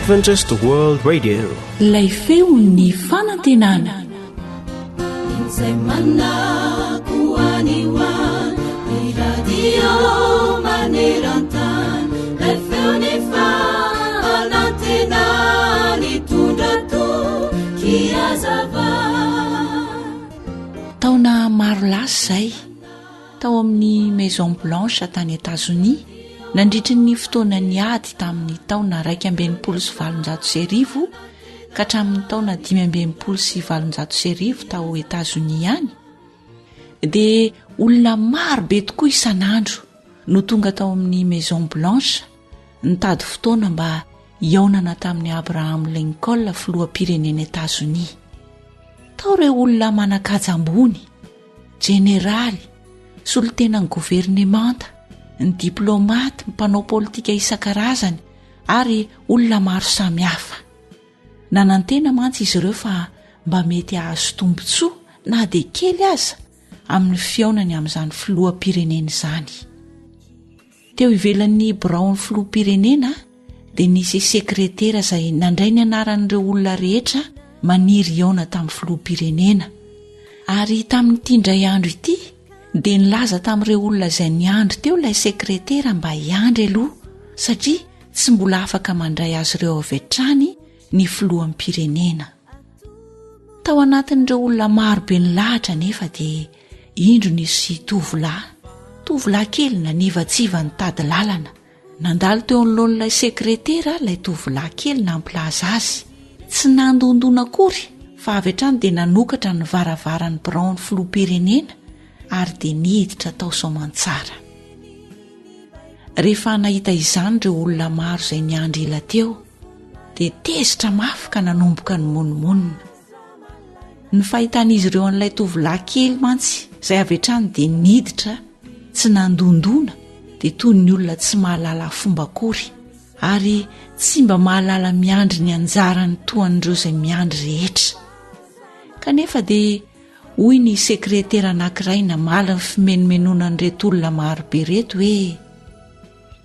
Adventist World Radio. Ilay feon'ny fanantenana. Izay manako any ho any, ny radio maneran-tany, ilay feon'ny fanantenana nitondra toky hazava. Taona maro lasa izay, tao amin'ny Maison Blanche tany Etazonia, nandritry ny fotoanan'ny ady tamin'ny taona 1861 ka hatramin'ny taona 1865 tao Etazonia ihany, dia olona maro be tokoa isan'andro no tonga tao amin'ny Maison Blanche nitady fotoana mba hihaonana tamin'i Abraham Lincoln filoham-pirenena Etazonia. Tao ireo olona manan-kaja ambony, jeneraly, solontenan'ny governemanta, ny diplaomaty, mpanao politika isan-karazany ary olona maro samihafa. Nanantena mantsy izy ireo fa mba mety hahazo tombontsoa na dia kely aza amin'ny fihaonany amin'izany filoham-pirenena izany. Teo ivelan'ny biraon'ny filoham-pirenena dia nisy sekretera izay nandray ny anaran'ireo olona rehetra maniry hihaona tamin'ny filoham-pirenena. Ary tamin'ity indray andro ity dia nilaza tamin'ireo olona izay niandry teo ilay sekretera mba hiandry aloha satria tsy mbola afaka mandray azy ireo avy hatrany ny filoham-pirenena. Tao anatin'ireo olona maro be nilahatra anefa dia indro nisy tovolahy, tovolahy kely nanivatsiva nitady lalana. Nandalo teo anoloan'ilay sekretera ilay tovolahy kely nampilaza azy. Tsy nandondona akory fa avy hatrany dia nanokatra ny varavaran'ny biraon'ny filoham-pirenena ary dia niditra tao soamantsara. Rehefa nahita izany ireo olona maro izay niandry ela teo dia tezitra mafy ka nanomboka nimonomonona. Ny fahitan'izy ireo an'ilay tovolahy kely mantsy izay avy hatrany dia niditra tsy nandondona dia toy ny olona tsy mahalala fomba akory ary tsy mba mahalala miandry ny anjarany toa an'ireo izay miandry rehetra. Kanefa dia hoy ny sekretera anankiray namaly ny fimenomenonan'ireto olona marobe ireto hoe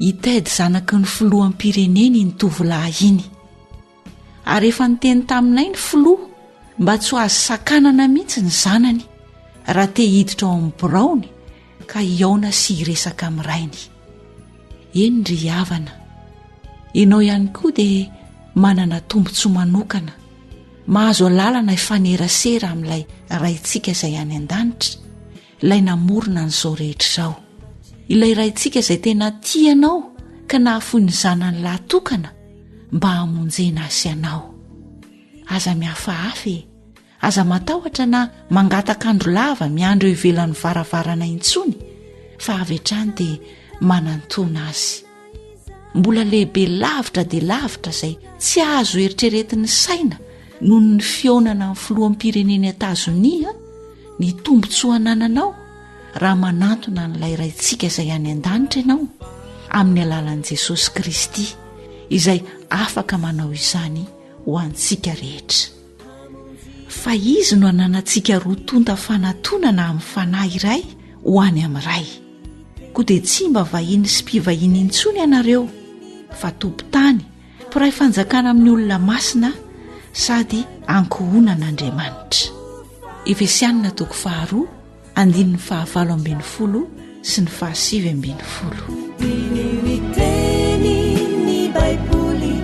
i Ted zanaky ny filoham-pirenena iny tovolahy iny. Ary efa niteny taminay ny filoha mba tsy ho azo sakanana mihitsy ny zanany raha te hiditra ao amin'ny biraony ka hihaona sy hiresaka amin'ny rainy. Eny ry havana, ianao ihany koa dia manana tombontsoa manokana, mahazo alalana hifanerasera amin'ilay Raintsika izay any an-danitra, ilay namorona an'izao rehetra izao. Ilay Raintsika izay tena tia anao ka nahafoy ny zanany lahy tokana mba hamonjena azy sy anao. Aza mihafahafa e! Aza matahotra na mangataka andro lava miandry eo ivelan'ny varavarana intsony fa avy hatrany dia manantona azy. Mbola lehibe lavitra dia lavitra izay tsy azo eritreretin'ny saina noho ny fihaonana amin'ny filoham-pirenena Etazonia ny tombontsoa anananao raha manantona an'ilay Raintsika izay any an-danitra ianao amin'ny alalan'i Jesosy Kristy izay afaka manao izany ho antsika rehetra. Fa Izy no ananantsika roa tonta fanatonana amin'ny Fanahy iray ho any amin'ny Ray. Koa dia tsy mba vahiny sy mpivahiny intsony ianareo, fa tompon-tany, mpiray fanjakana amin'ny olona masina sady ankohonan'Andriamanitra. Efesianina toko faharoa andininy fahavalo ambinifolo sy ny fahasivy ambinifolo. Diniho ny tenin'ny Baiboly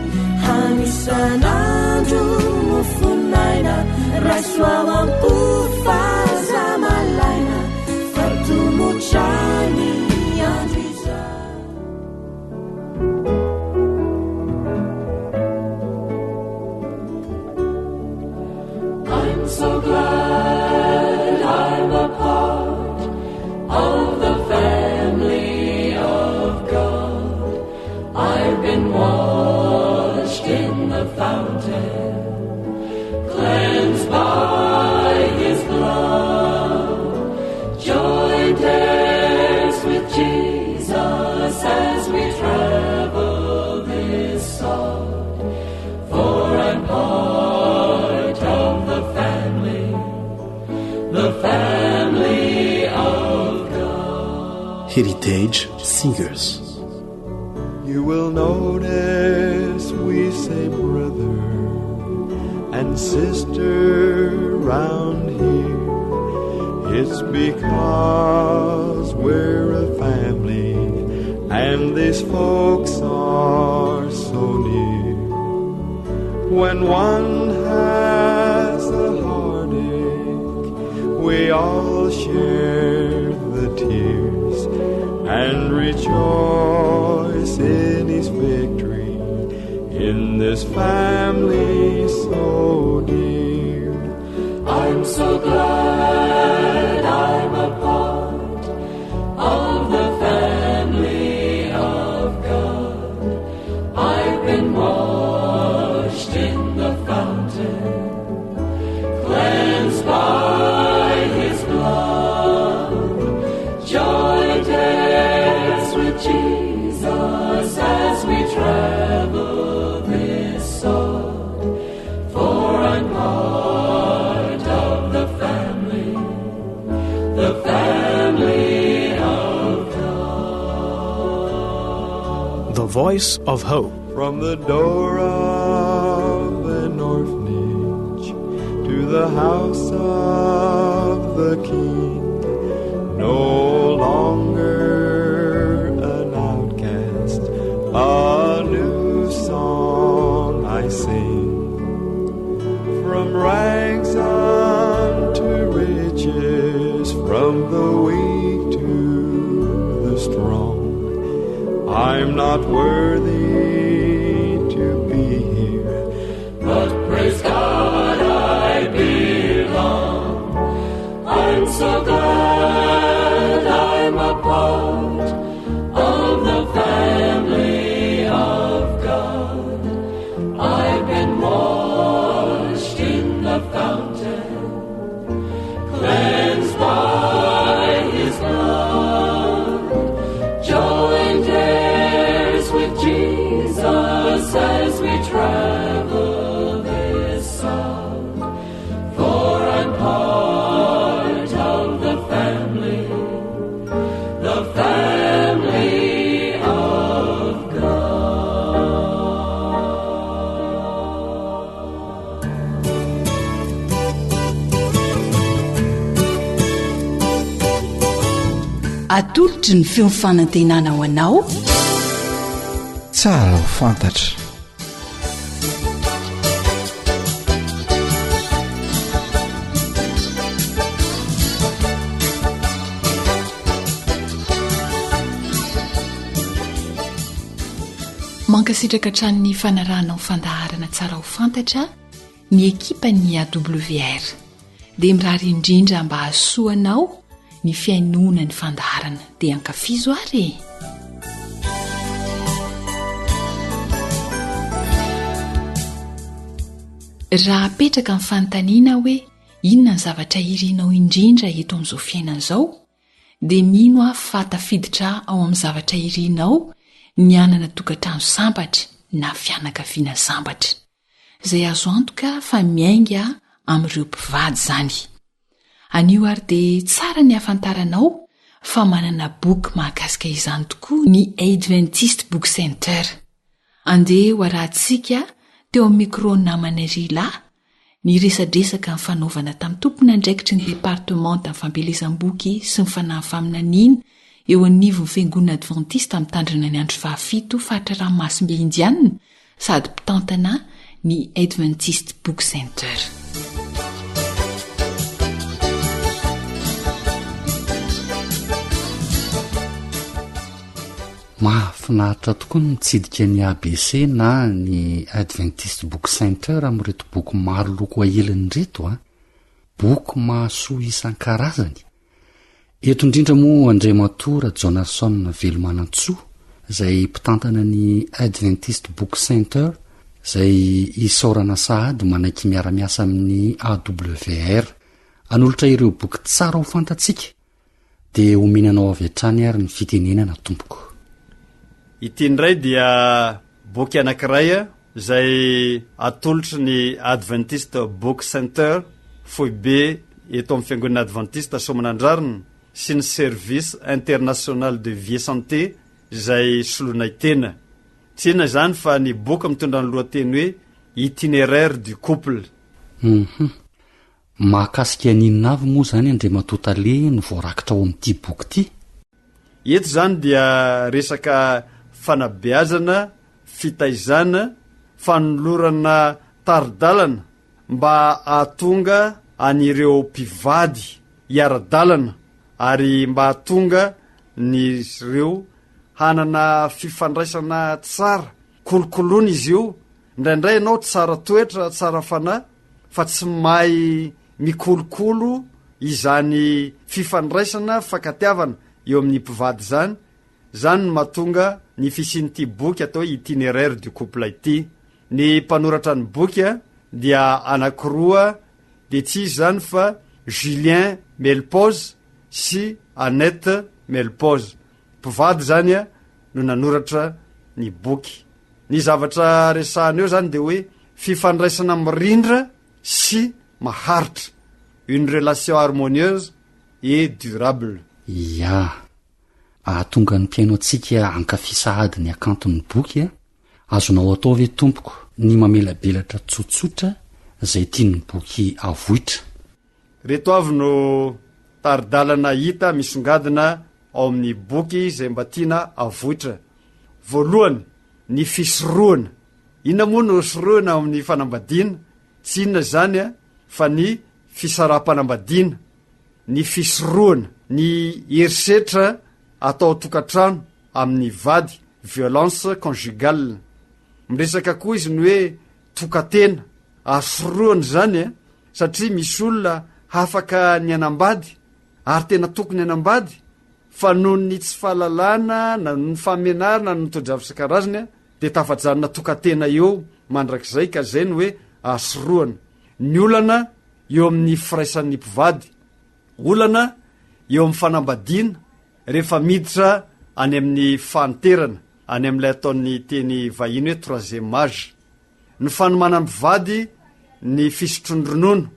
hano isan'andro mofon'aina raiso ao am-po fa aza malaina fa tomotra ny andro izao. I'm so glad I'm a part of the family of God. I've been washed in the fountain, cleansed by His blood. Joined heirs with Jesus as we travel this sod. For I'm part of the family, the family of God. Heritage Singers. You will notice we say brother and sister round here. It's because we're a family and these folks are so near. When one has a heartache, we all share the tears and rejoice in his victory in this family so dear. I'm so glad I'm a part of the family of God. I've been washed in the fountain, cleansed by his blood. Joined heirs with Jesus as we travel this sod. For I'm part of the family, the family of God. The Voice of Hope. From the door of an orphanage to the house of the king, no longer an outcast, a new song I sing. From rags unto riches, from the weak to the strong. I'm not worthy to be here, but praise God I belong. I'm so glad I'm a part of the family of God. I've been washed in the fountain, cleansed by His blood, joined heirs with Jesus as we travel this sod. For I'm part of the family, the family of God. Atolotry ny feo fanantenana ho anao. Tsara ho fantatra. Mankasitraka hatrany ny fanarahanao fandaharana tsara ho fantatra ny ekipan'ny AWR. Dia mirary indrindra mba hahasoa anao ny fihainoana ny fandaharana. Dia ankafizo ary e! Raha apetraka ny fanontaniana hoe inona ny zavatra irinao indrindra eto amin'izao fiainana izao, dia mino aho fa tafiditra ao amin'ny zavatra irinao ny hanana tokantrano sambatra na fianakaviana sambatra. Izay azo antoka fa miainga amin'ireo mpivady izany. Anio ary dia tsara ny hahafantaranao fa manana boky mahakasika izany tokoa ny Adventist Book Center. Andeha ho arahantsika teo amin'ny micro namanay Rila ny resadresaka nifanaovana tamin'ny tompon'andraikitry ny departemantan'ny fampielezam-boky sy ny fanahy faminaniana eo anivon'ny Fiangonana Advantista Mitandrina ny Andro Fahafito faritra Ranomasimbe Indiana sady mpitantana ny Adventist Book Center. Mahafinaritra tokoa ny mitsidika ny ABC na ny Adventist Book Center amin'ireto boky maro loko aheliny ireto a! Boky mahasoa isan-karazany. Eto indrindra moa Andriamatoa Rajaonarison Velomanantsoa izay mpitantana ny Adventist Book Center izay isaorana sahady manaiky miara-miasa amin'ny AWR. Hanolotra ireo boky tsara ho fantatsika dia omena anao avy hatrany ary ny fitenenana tompoko. Ity indray dia boky anankiray izay atolotry ny Adventist Book Center, foibe eto amin'ny Fiangonana Adventista Soamanandrariny, sy ny Service International de Vie Santé izay soloinay tena. Tsy inona izany fa ny boky mitondra ny lohateny hoe Itinéraire du couple. Hum. Mahakasika ny inona avy moa izany Andriamatoa Tale no voarakitra ao amin'ity boky ity? Eto izany dia resaka fanabeazana, fitaizana, fanolorana tari-dalana mba hahatonga an'ireo mpivady hiara-dalana ary mba hahatonga ny ireo hanana fifandraisana tsara, kolokoloina izy io, indraindray ianao tsara toetra, tsara fanahy fa tsy mahay mikolokolo izany fifandraisana fankatiavana eo amin'ny mpivady izany, izany no mahatonga ny fisian'ity boky atao hoe Itinéraire du couple ity. Ny mpanoratra ny boky dia anankiroa dia tsy iza izany fa Julien Melpoz sy Annette Melpoz. Mpivady izany no nanoratra ny boky. Ny zavatra resahana eo izany dia hoe fifandraisana mirindra sy maharitra, une relation harmonieuse et durable. Ia. Ahatonga ny mpihaino antsika hankafy sahady ny hakanton'ny boky a! Azonao atao ve tompoko ny mamelabelatra tsotsotra izay tian'ny boky avoitra? Reto avy no tari-dalana hita misongadina ao amin'ny boky izay mba tiana avoitra. Voalohany, ny fisorohana. Inona moa no sorohina ao amin'ny fanambadiana? Tsy inona izany fa ny fisaraham-panambadiana, ny fisorohana, ny herisetra atao an-tokantrano amin'ny vady, violence conjugale. Miresaka koa izy ny hoe tokan-tena. Azo sorohana izany satria misy olona hafaka ny hanambady ary tena tokony hanambady fa noho ny tsy fahalalana na noho ny fahamenarana na noho ny toe-javatra isan-karazany dia tafajanona tokan-tena eo mandrakizay ka izay no hoe azo sorohana. Ny olana eo amin'ny firaisan'ny mpivady, olana eo amin'ny fanambadiana rehefa miditra any amin'ny fahanterana, any amin'ilay ataon'ny teny vahiny hoe troisième âge. Ny fanomanan'ny mpivady ny fisotroan-dronono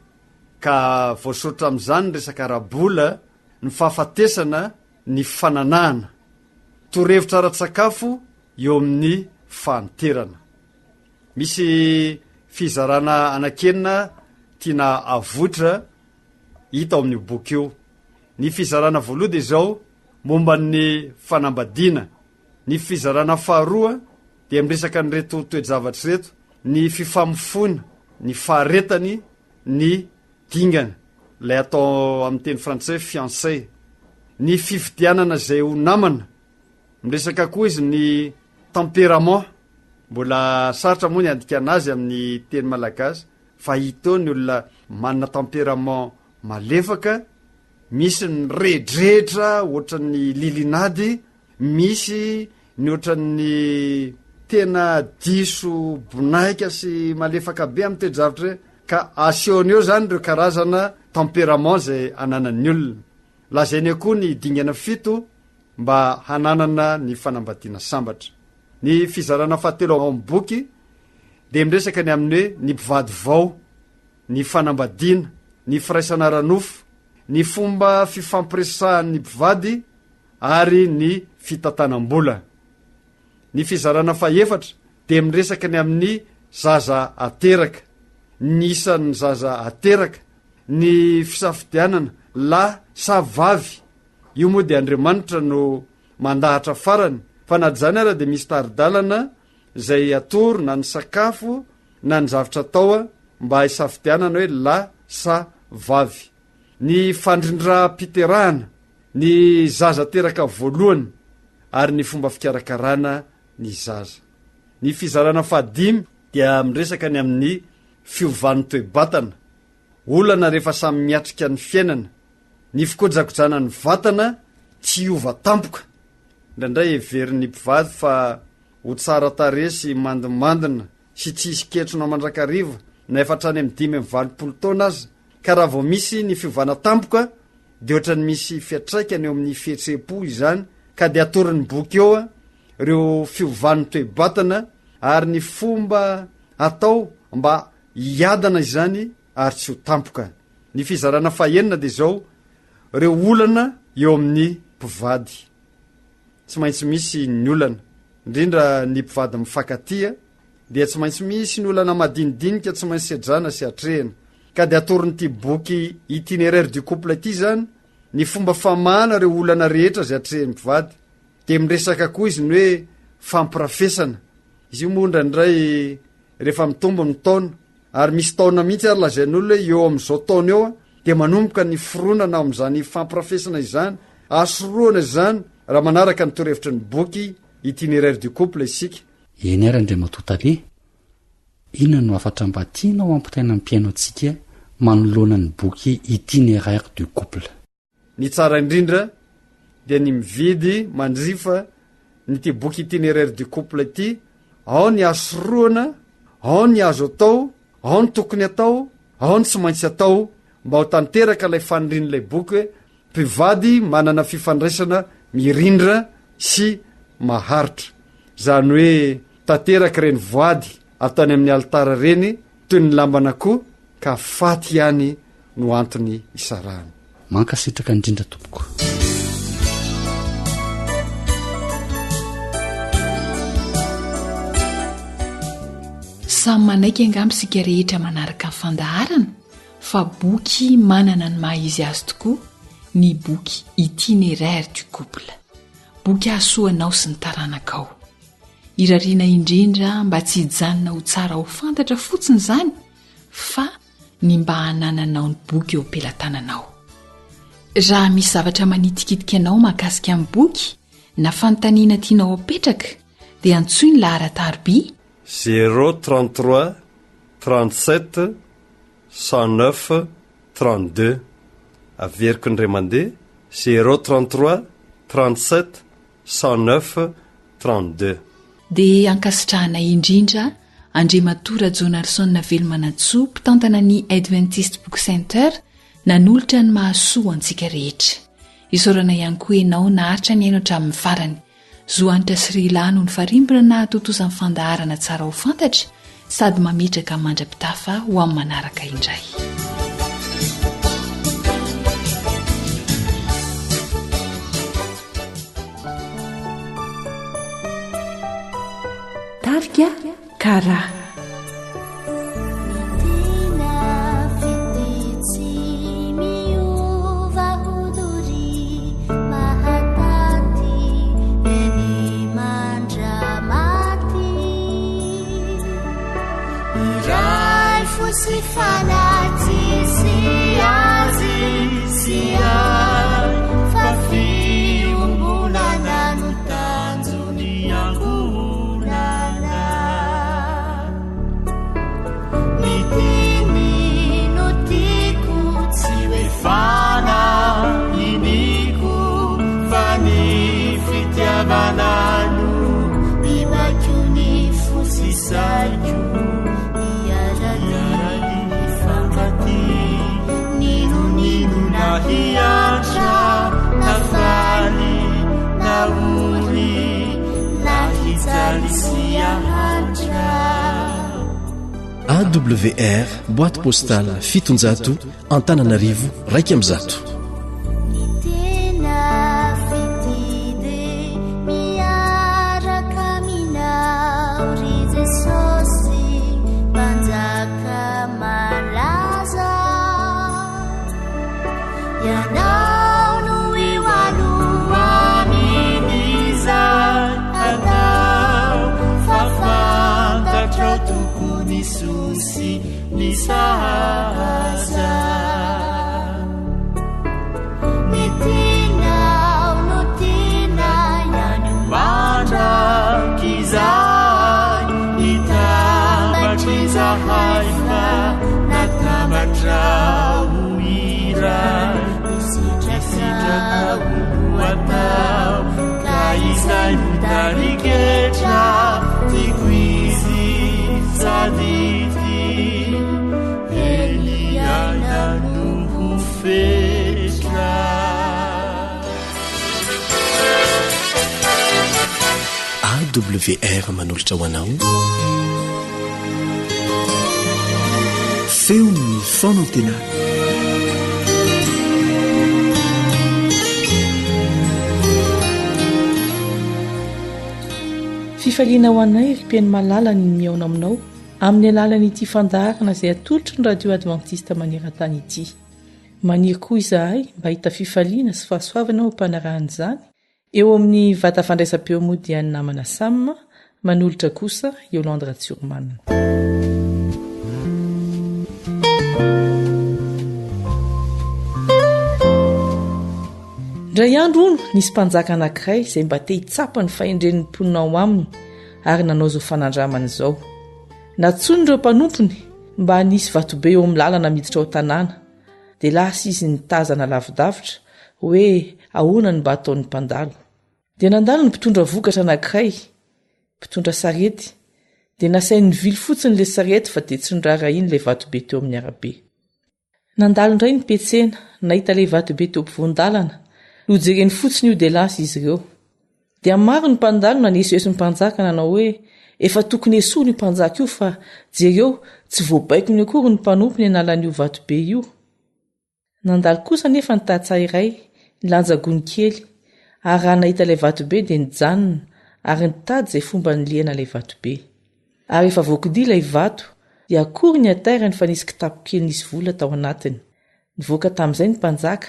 ka voasoritra amin'izany ny resaka ara-bola, ny fahafatesana, ny fananahana. Torohevitra ara-tsakafo eo amin'ny fahanterana. Misy fizarana anankenina tiana avoitra hita ao amin'io boky io. Ny fizarana voalohany dia izao, momba ny fanambadiana. Ny fizarana faharoa dia miresaka an'ireto toe-javatra ireto, ny fifamofoana, ny faharetany, ny dingana, ilay atao amin'ny teny frantsay hoe fiancé, ny fifidianana izay ho namana, miresaka koa izy ny tempérament, mbola sarotra moa ny handikana azy amin'ny teny malagasy fa hita eo ny olona manana tempérament malefaka, misy ny miredredra ohatran'ny lilinady, Misy ny ohatran'ny tena diso bonaika sy malefaka be amin'ny toe-javatra ireny, ka asehony eo izany ireo karazana tempérament izay ananan'ny olona. Lazainy eo koa ny dingana fito mba hananana ny fanambadiana sambatra. Ny fizarana fahatelo ao amin'ny boky dia miresaka ny amin'ny hoe ny mpivady vao, ny fanambadiana, ny firaisana ara-nofo, ny fomba fifampiresahan'ny mpivady, ary ny fitantanam-bola. Ny fizarana fahefatra dia miresaka ny amin'ny zaza ateraka, ny isan'ny zaza ateraka, ny fisafidianana lahy sa vavy, io moa dia Andriamanitra no mandahatra farany, fa na izany ara dia misy tari-dalana izay atoro na ny sakafo na ny zavtra atao mba hisafidianana hoe lahy sa vavy. Ny fandrindram-piterahana Ny zaza teraka voalohany ary ny fomba fikarakarana ny zaza. Ny fizarana fahadimy dia miresaka ny amin'ny fiovan'ny toe-batana, olana rehefa samy miatrika ny fiainana, ny fikojakojana ny vatana tsy hiova tampoka. Indraindray heverin'ny mpivady fa ho tsara tarehy sy mandimandina sy tsy hisy ketrona mandrakariva na efa hatrany amin'ny 85 taona aza, ka raha vao misy ny fiovana tampoka dia ohatran'ny misy fiantraikany eo amin'ny fihetseham-po izany ka dia atoron'ny boky eo ireo fiovan'ny toe-batana ary ny fomba atao mba hiadana izany ary tsy ho tampoka. Ny fizarana fahenina dia izao, ireo olana eo amin'ny mpivady. Tsy maintsy misy ny olana. indrindra ny mpivady mifankatia, dia tsy maintsy misy ny olana madinidinika tsy maintsy sedrana sy atrehina. Ka dia atoron'ity boky Itinéraire du couple ity izany ny fomba famahana ireo olana rehetra izay atrehin'ny mpivady. Dia miresaka koa izy ny hoe fampirafesana. Izy io moa indraindray rehefa mitombo ny taona, ary misy taona mihitsy ary lazain'olona hoe eo amin'izao taona eo dia manomboka ny fironana amin'izany fampirafesana izany. Azo sorohana izany raha manaraka ny torohevitry ny boky Itinéraire du couple isika. Eny ary Andriamatoa Tale, inona no hafatra mba tianao hampitaina ny mpihaino antsika manoloana ny boky Itinéraire du couple? Ny tsara indrindra dia ny mividy, manjifa, nyity boky Itinéraire du couple ity, ao ny azo sorohana, ao ny azo atao, ao ny tokony atao, ao ny tsy maintsy atao mba ho tanteraka ilay fanirian'ilay boky hoe Mpivady manana fifandraisana mirindra sy maharitra. Izany hoe tanteraka ireny voady ataony amin'ny alitara ireny toy ny lamban'akoho ka faty ihany no antony isarahana. Mankasitraka indrindra tompoko. Samy manaiky angamba isika rehetra manaraka ny fandaharana fa boky manana ny maha izy azy tokoa ny boky Itinéraire du couple. Boky hahasoa anao sy ny taranakao. Irariana indrindra mba tsy hijanona ho tsara ho fantatra fotsiny izany fa ny mba hanananao ny boky eo am-pelatananao. Raha misy zavatra manitikitika anao mahakasika ny boky na fanontaniana tianao apetraka dia antsoy ny laharan-tariby Zéro 33 37 109 32 Averiko indray mandeha, zéro 33 37 109 32. Dia ankasitrahana indrindra Andriamatoa Rajaonarison Velomanantsoa mpitantana ny Adventist Book Center nanolotra ny mahasoa ho antsika rehetra. Isaorana ihany koa ianao naharitra nihaino hatramin'ny farany. Zo Hanitra sy Rila no nifarimbona nahatontosa ny fandaharana tsara ho fantatra sady mametraka mandra-pitafa ho amin'ny manaraka indray. Tarika Kara. AWR boîte postale 700 Antananarivo 101. AWR manolotra ho anao Feon'ny fanantenana. Fifaliana ho anay ry mpihaino malala ny mihaona aminao amin'ny alalan'ity fandaharana izay atolotry ny Radio Adventiste maneran-tany ity. Maniry koa izahay mba hahita fifaliana sy fahasoavana ho am-panarahana izany Eo amin'ny vata fandraisam-peo moa dia ny namana Sam, manolotra kosa Yolande Ratsiromanana. Indray andro hono nisy mpanjaka anankiray izay mba te hitsapa ny fahendren'ny mponina ao aminy ary nanao izao fanandramana izao. Nantsoiny ireo mpanompony mba hanisy vatobe eo amin'ny lalana miditra ao an-tanàna. Dia lasa izy nitazana lavidavitra hoe ahoana no mba ataon'ny mpandalo. Dia nandalo ny mpitondra vokatra anankiray, mpitondra sarety, dia nasainy nivily fotsiny ilay sarety fa dia tsy noraharahiany ilay vatobe teo amin'ny arabe. Nandalo indray ny mpiantsena, nahita ilay vatobe teo ampovoan-dalana, nojereny fotsiny io dia lasa izy ireo. Dia maro ny mpandalo nanesoeso ny mpanjaka nanao hoe, Efa tokony hesorina io mpanjaka io fa jereo, tsy voabaikony akory ny mpanompony hanala an'io vatobe io. Nandalo kosa anefa ny tantsaha iray, nilanja gony kely, ary raha nahita ilay vatobe dia nijanona ary nitady izay fomba nilihana ilay vatobe. Ary rehefa voakodia ilay vato, dia akory ny hatairany fa nisy kitapo kely nisy vola tao anatiny. Nivoaka tamin'izay ny mpanjaka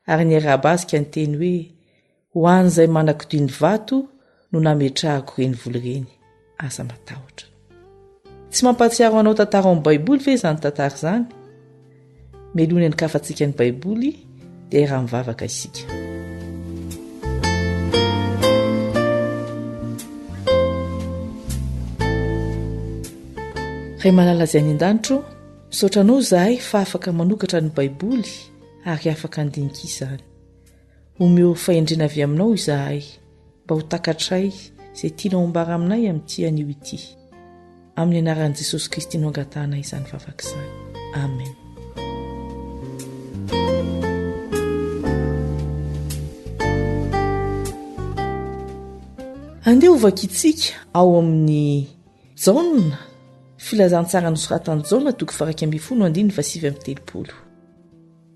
ary niarahaba azy ka niteny hoe, Ho an'izay manakodia ny vato no nametrahako ireny vola ireny. Aza matahotra. Tsy mampahatsiaro anao tantara ao amin'ny Baiboly ve izany tantara izany? Meloha ny ankafantsika ny Baiboly dia raha mivavaka isika. Ray malala izay any an-danitro, misaotra anao izahay fa afaka manokatra ny Baiboly ary afaka handinika izany. Omeo fahendrena avy aminao izahay mba ho takatray izay tianao ambara aminay amin'ity anio ity. Amin'ny anaran'i Jesosy Kristy no angatahanay izany vavaka izany. Amen. Andeha hovakintsika ao amin'ny Jaona, filazantsara nosoratan'i Jaona toko faha 11 andininy faha 39.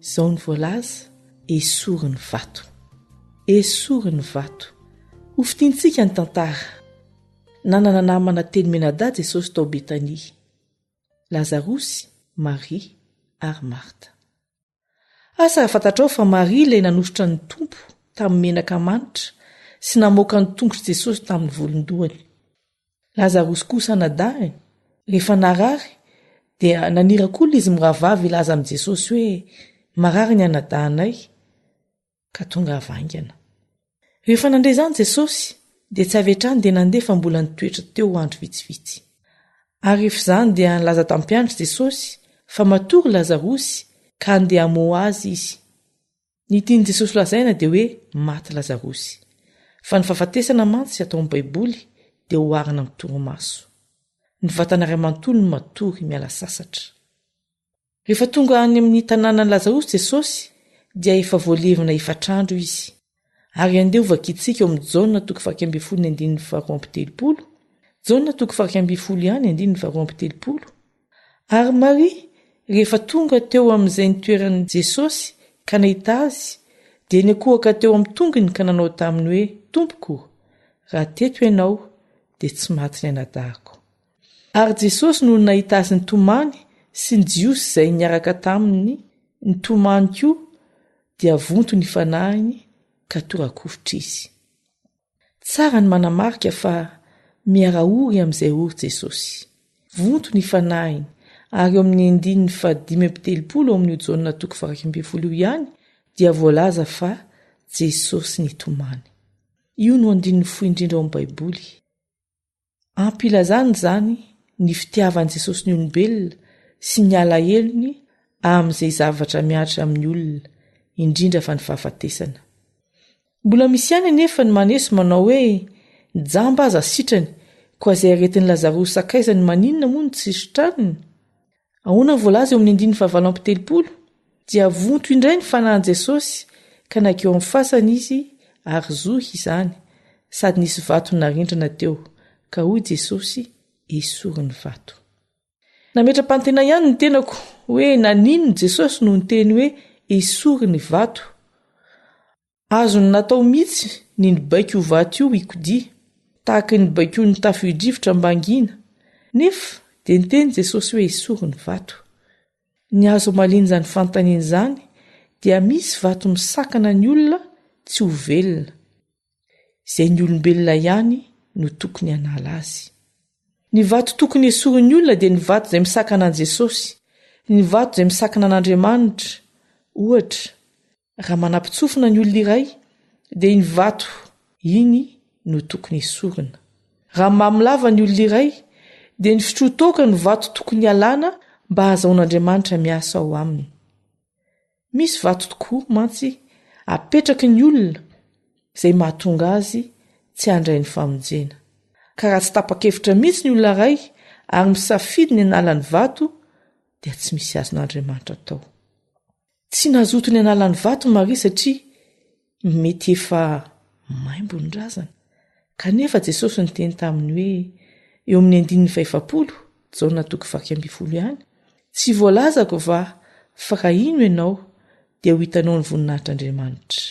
Izao no voalaza, Esory ny vato. Esory ny vato. Ho fintintsika ny tantara. Nanana namana telo mianadahy Jesosy tao Betania. Lazarosy, Maria ary Marta. Asa raha fantatrao fa Maria ilay nanosotra ny Tompo tamin'ny menaka manitra sy namoaka ny tongotr'i Jesosy tamin'ny volon-dohany. Lazarosy kosa anadahiny, rehefa narary, dia naniraka olona izy mirahavavy hilaza amin'i Jesosy hoe, Marary ny anadahinay, ka tongava haingana. Rehefa nandre izany Jesosy, dia tsy avy hatrany dia nandeha fa mbola nitoetra teo andro vitsivitsy. Ary rehefa izany dia nilaza tamin'ny mpianatra Jesosy fa matory Lazarosy ka handeha hamoha azy izy. Ny tian'i Jesosy lazaina dia hoe maty Lazarosy. Fa ny fahafatesana mantsy atao amin'ny Baiboly dia oharina amin'ny torimaso. Ny vatana iray manontolo no matory miala sasatra. Rehefa tonga any amin'ny tanànan'i Lazarosy Jesosy dia efa voalevina efatr'andro izy. Ary andeha ho vakintsika ao amin'ny Jaona toko faha 11 ny andininy faha 32, Jaona toko faha 11 ihany andininy faha 32, Ary Maria, rehefa tonga teo amin'izay nitoeran'i Jesosy ka nahita Azy, dia niankohoka teo amin'ny tongony ka nanao taminy hoe, Tompoko, raha teto Ianao, dia tsy maty ny anadahiko. Ary Jesosy nony nahita azy nitomany sy ny Jiosy izay niaraka taminy nitomany koa, dia vonto ny fanahiny ka tora-kovitra izy. Tsara ny manamarika fa miara-ory amin'izay ory Jesosy. Vonto ny fanahiny, ary eo amin'ny andininy fahadimy amby telopolo ao amin'io Jaona toko faha-iraika ambin'ny folo io ihany dia voalaza fa Jesosy nitomany. Io no andininy fohy indrindra ao amin'ny Baiboly. Ampy ilazana izany ny fitiavan'i Jesosy ny olombelona sy ny alahelony amin'izay zavatra mihatra amin'ny olona, indrindra fa ny fahafatesana. Mbola misy ihany anefa ny maneso manao hoe ny jamba aza sitrany, koa izay aretin'i Lazarosy sakaizany maninona moa no tsy sitraniny? Ahoana ny voalaza eo amin'ny andininy fahavalo amby telopolo? Dia vonto indray ny fanahin'i Jesosy ka nankeo amin'ny fasana izy ary zohy izany, sady nisy vato narindrina teo, ka hoy Jesosy, Esory ny vato. Nametra-panontaniana ihany ny tenako hoe naninona Jesosy no niteny hoe esory ny vato. Azony natao mihitsy ny nibaiko io vato io hikodia. Tahaka ny baikoin'ny tafio-drivotra mba hangina. Nefa dia niteny Jesosy hoe esory ny vato. Ny azo amaliana izany fanontaniana izany dia misy vato misakana ny olona tsy ho velona, izay ny olombelona ihany no tokony hanala azy. Ny vato tokony hesorin'ny olona dia ny vato izay misakana an'i Jesosy, ny vato izay misakana an'Andriamanitra. Ohatra, raha manapitsofina ny olona iray dia iny vato iny no tokony hesorina. Raha mamo lava ny olona iray dia ny fitroa-toaka no vato tokony hialana mba hahazahoan'Andriamanitra miasa ao aminy. Misy vato tokoa mantsy apetraky ny olona izay mahatonga azy tsy handray ny famonjena. Ka raha tsy tapa-kevitra mihitsy ny olona iray ary misafidy ny hanala ny vato dia tsy misy azon'Andriamanitra atao. Tsy nazoto ny hanala ny vato Maria satria mety efa maimbo ny razana. Kanefa Jesosy niteny taminy hoe eo amin'ny andininy fahefapolo, Jaona toko faha 11 ihany, Tsy voalazako va fa raha hino ianao dia ho hitanao ny voninahitr'Andriamanitra.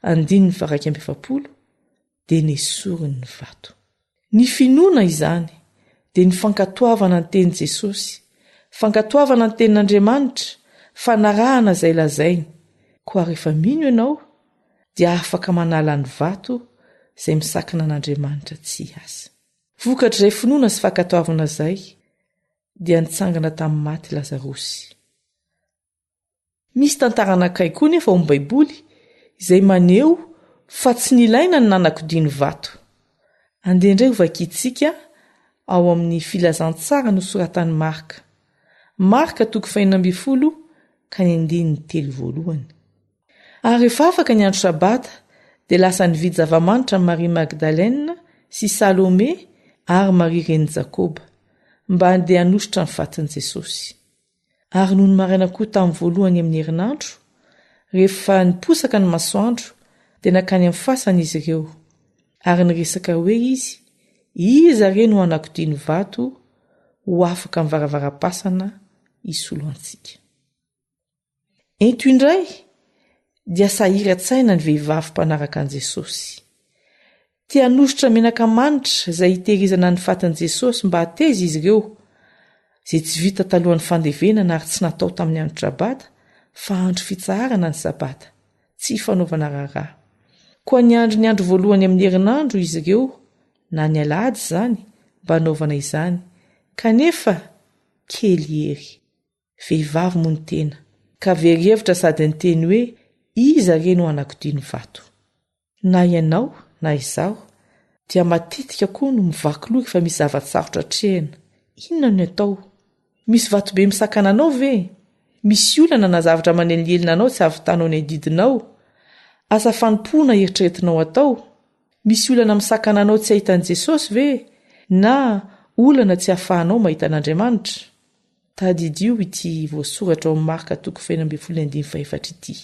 Andininy faha 41, dia nesoriny ny vato. Ny finoana izany dia ny fankatoavana ny tenin'i Jesosy, fankatoavana ny tenin'Andriamanitra, fanarahana izay lazainy. Koa rehefa mino ianao dia afaka manala ny vato izay misakana an'Andriamanitra tsy hiasa. Vokatr'izay finoana sy fankatoavana izay dia nitsangana tamin'ny maty Lazarosy. Misy tantara anankiray koa anefa ao amin'ny Baiboly izay maneho fa tsy nilaina ny nanakodia ny vato. Andeha indray hovakintsika ao amin'ny Filazantsara nosoratan'i Marka. Marka toko fahenina ambin'ny folo ka ny andininy telo voalohany. Ary rehefa afaka ny andro Sabata, dia lasa nividy zava-manitra Maria Magdalena sy Salome ary Maria renin'i Jakoba, mba handeha hanosotra ny fatin'i Jesosy. Ary nony maraina koa tamin'ny voalohany amin'ny herinandro, rehefa niposaka ny masoandro, dia nankany amin'ny fasana izy ireo. Ary niresaka hoe izy, Iza re no hanakodia ny vato ho afaka amin'ny varavaram-pasana hisolo antsika? Ento indray dia sahiran-tsaina ny vehivavy mpanaraka an'i Jesosy. Te hanositra menaka manitra izay hitehirizana ny fatin'i Jesosy mba hateza izy ireo, izay tsy vita talohan'ny fandevenana ary tsy natao tamin'ny andro Sabata, fa andro fitsaharana ny Sabata, tsy ifanaovana raharaha. Koa niandry ny andro voalohany amin'ny herinandro izy ireo, na ny alahady izany, mba hanaovana izany, kanefa kely hery. Vehivavy moa ny tena, ka very hevitra sady niteny hoe iza re no hanakodia ny vato. Na ianao na izaho dia matetika koa no mivaky loha rehefa misy zava-tsarotra atrehina. Inona no atao? Misy vatobe misakana anao ve? Misy olana na zavatra manelingelina anao tsy hahavitanao ny adidinao? Asa fanompoana eritreretinao atao? Misy olana misakana anao tsy hahita an'i Jesosy ve? Na olana tsy ahafahanao mahita an'Andriamanitra? Tadidio ity voasoratra ao amin'ny Marka toko fahenina ambin'ny folo andininy fahefatra ity.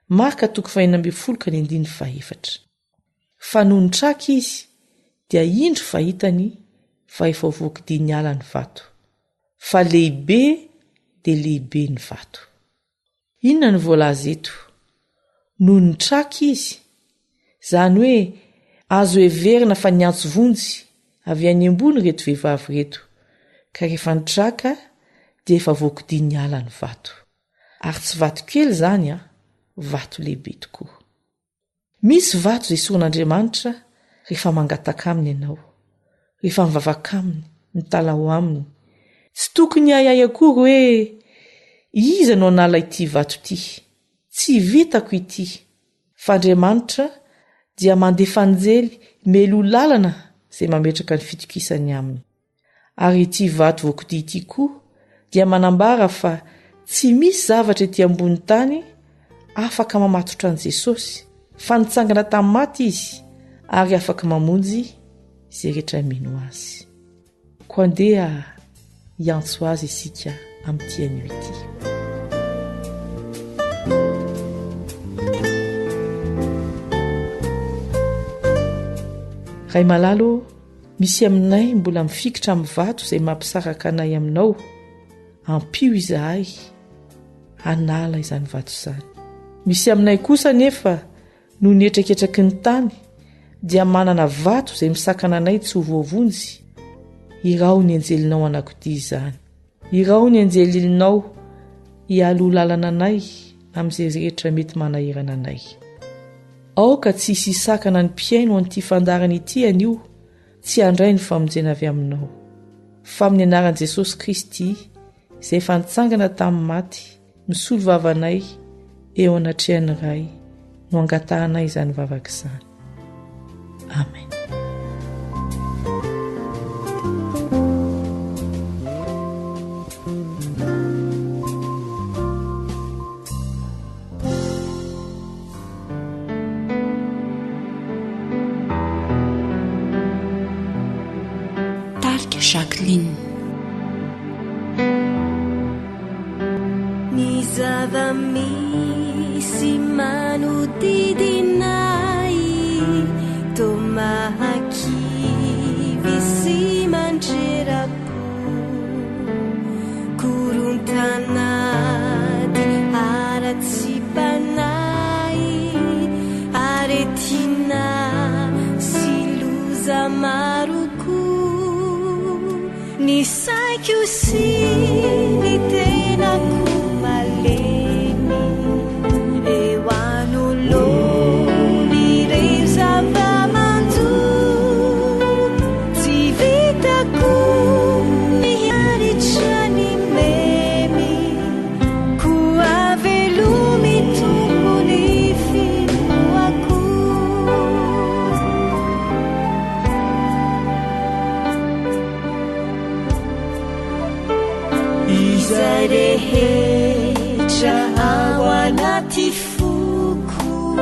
Marka toko fahenina ambin'ny folo ka ny andininy fahefatra. Fa nony traka izy, dia indro fa hitany fa efa voakidia niala ny vato, fa lehibe dia lehibe ny vato. Inona no voalaza eto? Nony traka izy, izany hoe azo heverina fa niantso vonjy avy any ambony ireto vehivavy ireto, ka rehefa nitraka dia efa voakidia niala ny vato. Ary tsy vato kely izany an, vato lehibe tokoa. Misy vato izay esorin'Andriamanitra rehefa mangataka aminy ianao, rehefa mivavaka aminy, mitalaho aminy. Tsy tokony hiahiahy akory hoe iza no hanala ity vato ity, tsy vitako ity. Fa Andriamanitra dia mandefa anjely mialoha lalana izay mametraka ny fitokisany aminy. Ary ity vato voakodia ity koa dia manambara fa tsy misy zavatra ety ambony tany afaka mamatotra an'i Jesosy, fa nitsangana tamin'ny maty Izy ary afaka mamonjy izay rehetra mino Azy. Koa andeha hiantso Azy isika amin'ity anio ity. Ray malala ô, Misy aminay mbola mifikitra amin'ny vato izay mampisaraka anay aminao. Ampio izahay hanala izany vato izany. Misy aminay kosa anefa noho ny hetraketraky ny tany, dia manana vato izay misakana anay tsy ho voavonjy, iraho ny anjelinao anakodia izany. Iraho ny anjelilinao hialoha lalana anay amin'izay rehetra mety manahirana anay. Aoka tsy hisy hisakana ny mpihaino an'ity fandaharana ity anio tsy handray ny famonjena avy aminao. Fa amin'ny anaran'i Jesosy Kristy, izay efa nitsangana tamin'ny maty, misolo vava anay eo anatrehan'ny Ray, no angatahanay izany vavaka izany. Amen. Tarika Jacqueline. Ny zava-misy manodidina ahy toa mahakivy sy mandrera-po. Korontan'ady ara-tsy-panahy, aretina sy loza maro koa. Ny saiko sy ny tenako malemy eo anoloan'ireo zava-manjo. Tsy vitako ny hiaritra ny memy, koa velomy Tompo ny finoako. Izay rehetra ao anaty foko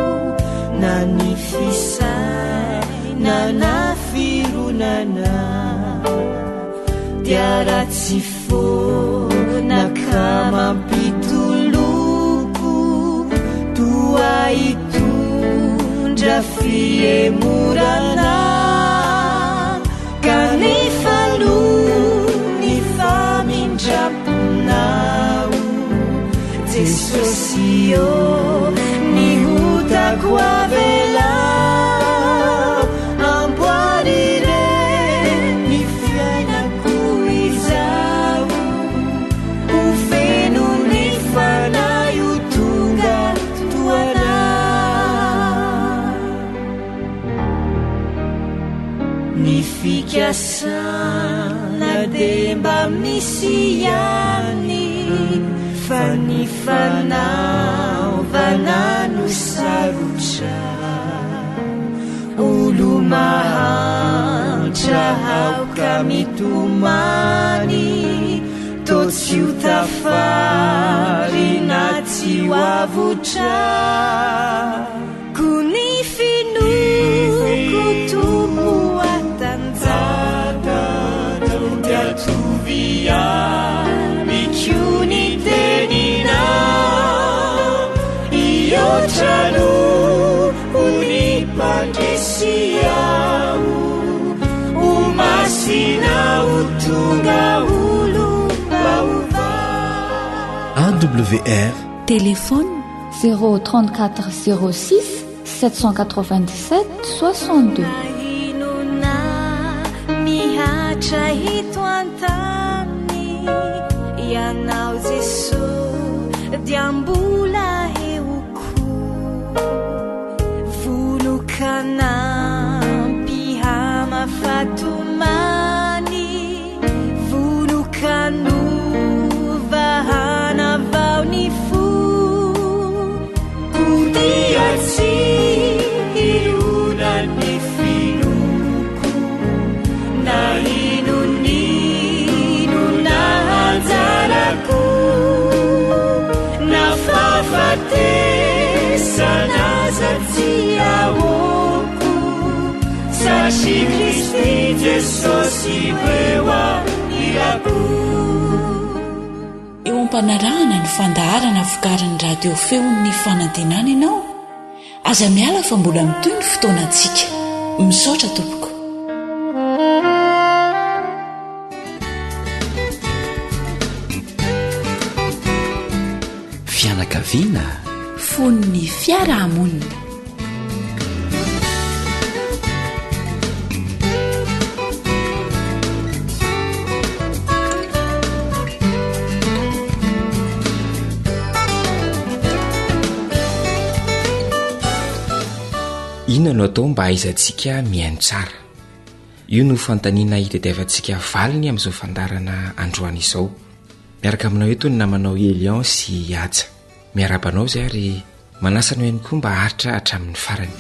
na ny fisainana na fironana dia ratsy foana ka mampitoloko toa hitondra fihemorana Kanefa noho ny famindram-ponao, Jesosy ô, ny otako avelao, amboary re ny fiainako izao, ho feno ny Fanahy ho tonga toa anao. Ny fikasana dia mba misy ihany fa ny fanaovana no sarotra. Olo-mahantra aoka mitomany toa tsy ho tafarina tsy ho avotra. Koa ny finoako Tompo hatanjaka dia tovy amiko ny teninao Hihoatra noho ny mpandresy aho Ho masina ho tonga olom-baovao AWR Téléphone 034 06 797 62. Na inona mihatra eto an-tany, Ianao Jesoa dia mbola eo koa. Vono-kanampy hamafa-tomany. Vono-kanova hanavao ny fo Kodia tsy hironan'ny finoako Na inon'inona anjarako Na fahafatesana aza tsy ahoako Satria Kristy Jesosy eo anilako. Eo am-panarahana ny fandaharana vokarin'ny radio feon'ny fanantenana ianao, aza miala fa mbola mitohy ny fotoanantsika. Misaotra tompoko. Fianakaviana. Fon'ny fiarahamonina. Inona no atao mba hahaizantsika mihaino tsara? Io no fanontaniana hitadiavantsika valiny amin'izao fandaharana androany izao. Miaraka aminao eto ny namanao Elion sy Haja. Miarahaba anao izay ary manasa anao ihany koa mba haharitra hatramin'ny farany.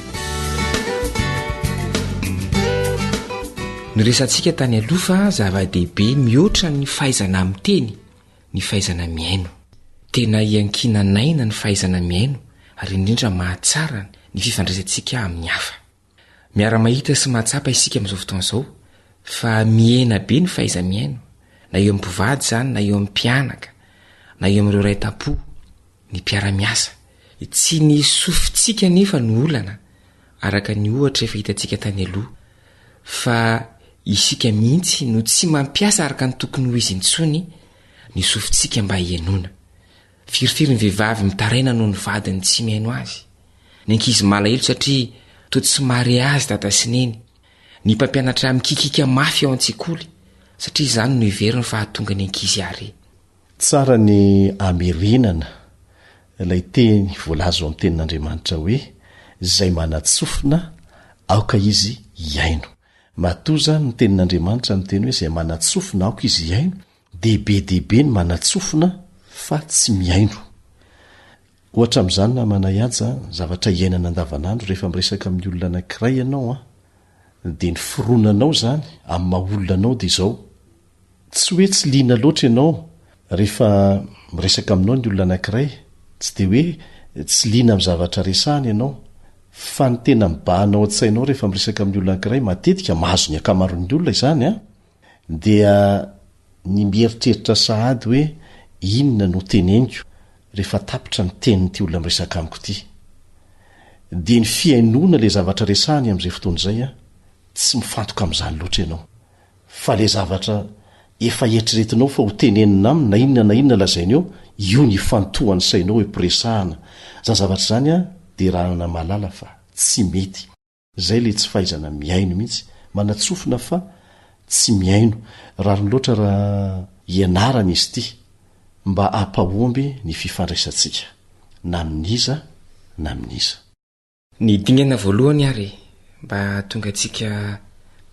Noresahantsika tany aloha fa zava-dehibe mihoatra ny fahaizana miteny ny fahaizana mihaino. Tena iankinan'aina ny fahaizana mihaino ary indrindra mahatsara ny fifandraisantsika amin'ny hafa. Miara-mahita sy mahatsapa isika amin'izao fotoana izao fa mihena be ny fahaiza-mihaino, na eo amin'ny mpivady izany na eo amin'ny mpianaka, na eo amin'ireo ray tam-po, ny mpiara-miasa. Tsy ny sofintsika anefa no olana, araka ny ohatra efa hitantsika tany aloha, fa isika mihitsy no tsy mampiasa araka ny tokony ho izy intsony ny sofintsika mba hihainoana. Firifiry ny vehivavy mitaraina noho ny vadiny tsy mihaino azy. Ny ankizy malahelo satria toa tsy mahare azy dada sy neny. Ny mpampianatra mikikika mafy ao an-tsekoly satria izany no heveriny fa hahatonga ny ankizy hahare. Tsara ny hamerenana ilay teny voalaza ao amin'ny Tenin'Andriamanitra hoe, Izay manan-tsofina, aoka izy hihaino. Matoa izany ny Tenin'Andriamanitra miteny hoe izay manan-tsofina, aoka izy hihaino, dia be dia be ny manan-tsofina fa tsy mihaino. Ohatra amin'izany namana Ihaja, zavatra iainana andavanandro rehefa miresaka amin'ny olona anankiray ianao an, dia ny fironanao izany amin'ny maha olona anao dia izao, tsy hoe tsy liana loatra ianao rehefa miresaka aminao ny olona anankiray, tsy dia hoe tsy liana amin'ny zavatra resahany ianao, fa ny tena mibahana ao an-tsainao rehefa miresaka amin'ny olona anankiray, matetika mahazo ny ankamaroan'ny olona izany an, Dia ny mieritreritra sahady hoe inona no teneniko rehefa tapitra ny tenin'ity olona miresaka amiko ity. Dia ny fihainoana ilay zavatra resahany amin'izay fotoana izay an, tsy mifantoka amin'izany loatra ianao. Fa ilay zavatra efa eritreretinao fa ho tenenina aminy na inona na inona lazainy eo, io no ifantohan'ny sainao eo am-piresahana. Izany zavatra izany an, dia iarahana mahalala fa tsy mety. Zay le tsy fahaizana mihaino mihitsy, manatsofina fa tsy mihaino, rariny loatra raha ianarana izy ity mba hampahomby ny fifandraisantsika na amin'iza na amin'iza. Ny dingana voalohany ary mba hahatonga antsika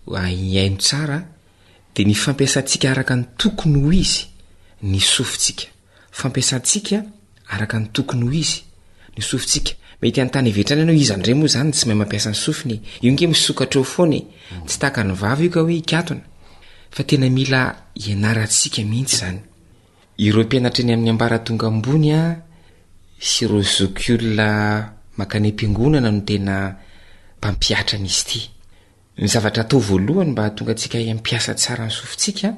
hihaino tsara dia ny fampiasantsika araka ny tokony ho izy ny sofintsika. Fampiasantsika araka ny tokony ho izy ny sofintsika. Mety hanontany hevitra any ianao, iza indray moa izany no tsy mahay mampiasa ny sofiny e? Io nge misokatra eo foana e! Tsy tahaka ny vava io ka hoe hikatona. Fa tena mila ianarantsika mihitsy izany. Ireo mpianatra eny amin'ny ambaratonga ambony sy ireo zokiolona mankany am-piangonana no tena mpampihatra an'izy ity. Ny zavatra atao voalohany mba hahatonga antsika hampiasa tsara ny sofintsika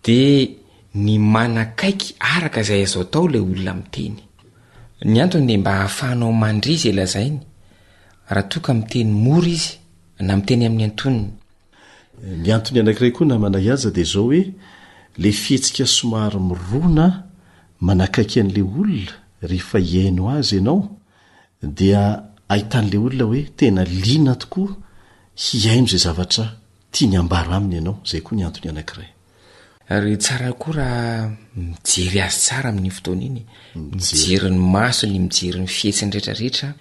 dia ny manakaiky araka izay azo atao ilay olona miteny. Ny antony dia mba hahafahanao mandre izay lazainy raha toa ka miteny mora izy na miteny amin'ny antonony. Ny antony anankiray koa namana Ihaja dia izao hoe ilay fihetsika somary mirona manakaiky an'ilay olona rehefa hihaino azy ianao dia ahitan'ilay olona hoe tena liana tokoa hihaino izay zavatra tiany hambara aminy ianao, izay koa ny antony anankiray. Ary tsara koa raha mijery azy tsara amin'iny fotoana iny, mijery ny masony, mijery ny fihetsiny rehetrarehetra,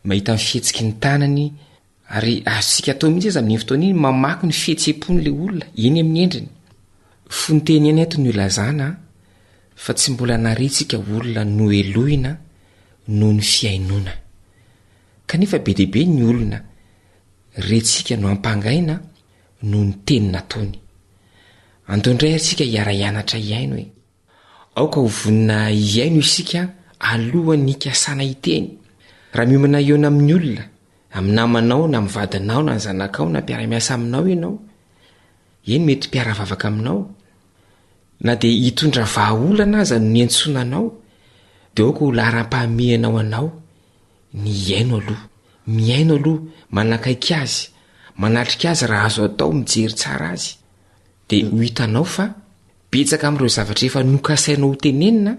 mahita ny fihetsiky ny tanany, ary azontsika atao mihitsy aza amin'iny fotoana iny mamaky ny fihetseham-pon'ilay olona eny amin'ny endriny. Fononteny ihany eto no ilazana fa tsy mbola narentsika olona nohelohina noho ny fihainoana. Kanefa be dia be ny olona rentsika no ampangaina noho ny teny nataony. Andao indray ary tsika hiara-hianatra hihaino e! Aoka ho vonona hihaino isika alohan'ny hikasana hiteny. Raha miomana hihaona amin'ny olona, amin'ny namanao na amin'ny vadinao na ny zanakao na mpiara-miasa aminao ianao, eny mety mpiara-vavaka aminao, Na dia hitondra vahaolana aza no niantsoana anao, dia aoka ho laharam-pahamehana ho anao ny hihaino aloha. Mihaino aloha, manakaiky azy, manatrika azy raha azo atao, mijery tsara azy. Dia ho hitanao fa betsaka amin'ireo zavatra efa nokasainao hotenenina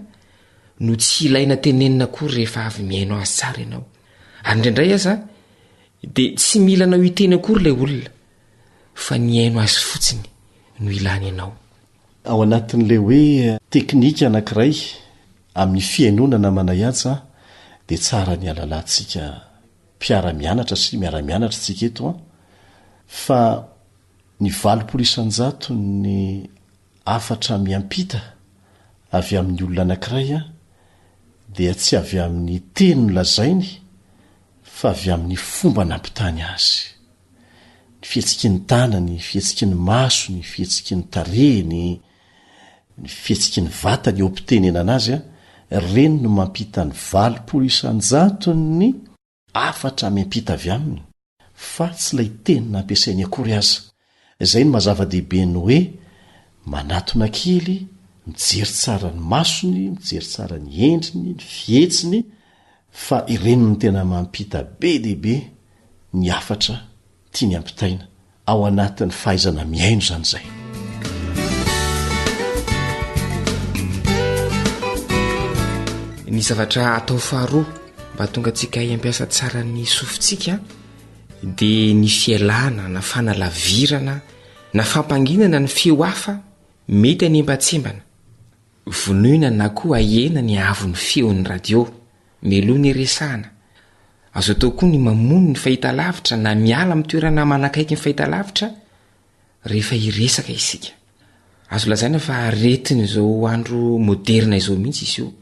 no tsy ilaina tenenina akory rehefa avy mihaino azy tsara ianao. Ary indraindray aza dia tsy mila anao hiteny akory ilay olona. fa ny hihaino azy fotsiny no ilany anao. Ao anatin'ilay hoe teknika anankiray amin'ny fihainoana namana Ihaja dia tsara ny halalantsika. mpiara-mianatra sy miara-mianatra isika eto an, fa ny 80 isan-jato ny hafatra miampita avy amin'ny olona anankiray dia tsy avy amin'ny teny nolazainy fa avy amin'ny fomba nampitany azy. Ny fihetsiky ny tanany, ny fihetsiky ny masony, ny fihetsiky ny tarehiny, ny fihetsiky ny vatany eo am-pitenenana azy, ireny no mampita ny 80 isan-jaton'ny hafatra miampita avy aminy fa tsy ilay teny nampiasainy akory aza. Izay no maha zava-dehibe ny hoe manatona kely, mijery tsara ny masony, mijery tsara ny endriny, ny fihetsiny, fa ireny no tena mampita be dia be ny hafatra tiany hampitaina. Ao anatin'ny fahaizana mihaino izany izay. Ny zavatra atao faharoa mba hahatonga antsika hampiasa tsara ny sofintsika dia ny fialana na fanalavirana na fampanginana ny feo hafa mety hanembatsembana. Vonoina na koa ahena ny haavon'ny feon'ny radio mialoha ny hiresahana. Azo atao koa ny mamono ny fahitalavitra na miala amin'ny toerana manakaiky ny fahitalavitra rehefa hiresaka isika. Azo lazaina fa aretin'izao andro moderina izao mihitsy izy io.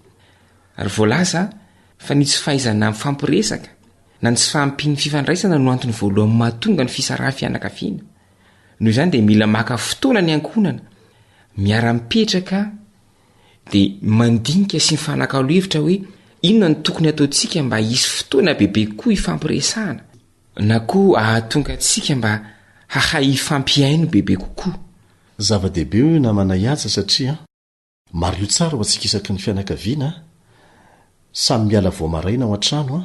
Ary voalaza fa ny tsy fahaizana mifampiresaka na ny tsy fahampian'ny fifandraisana no antony voalohany mahatonga ny fisarahan'ny fianakaviana. Noho izany dia mila maka fotoana ny ankohonana, miara-mipetraka dia mandinika sy mifanakalo hevitra hoe inona no tokony hataontsika mba hisy fotoana bebe kokoa hifampiresahana na koa hahatonga antsika mba hahay hifampihaino bebe kokoa. Zava-dehibe io namana Ihaja satria mariho tsara ho antsika isaky ny fianakaviana a, samy miala vao maraina ao an-trano a,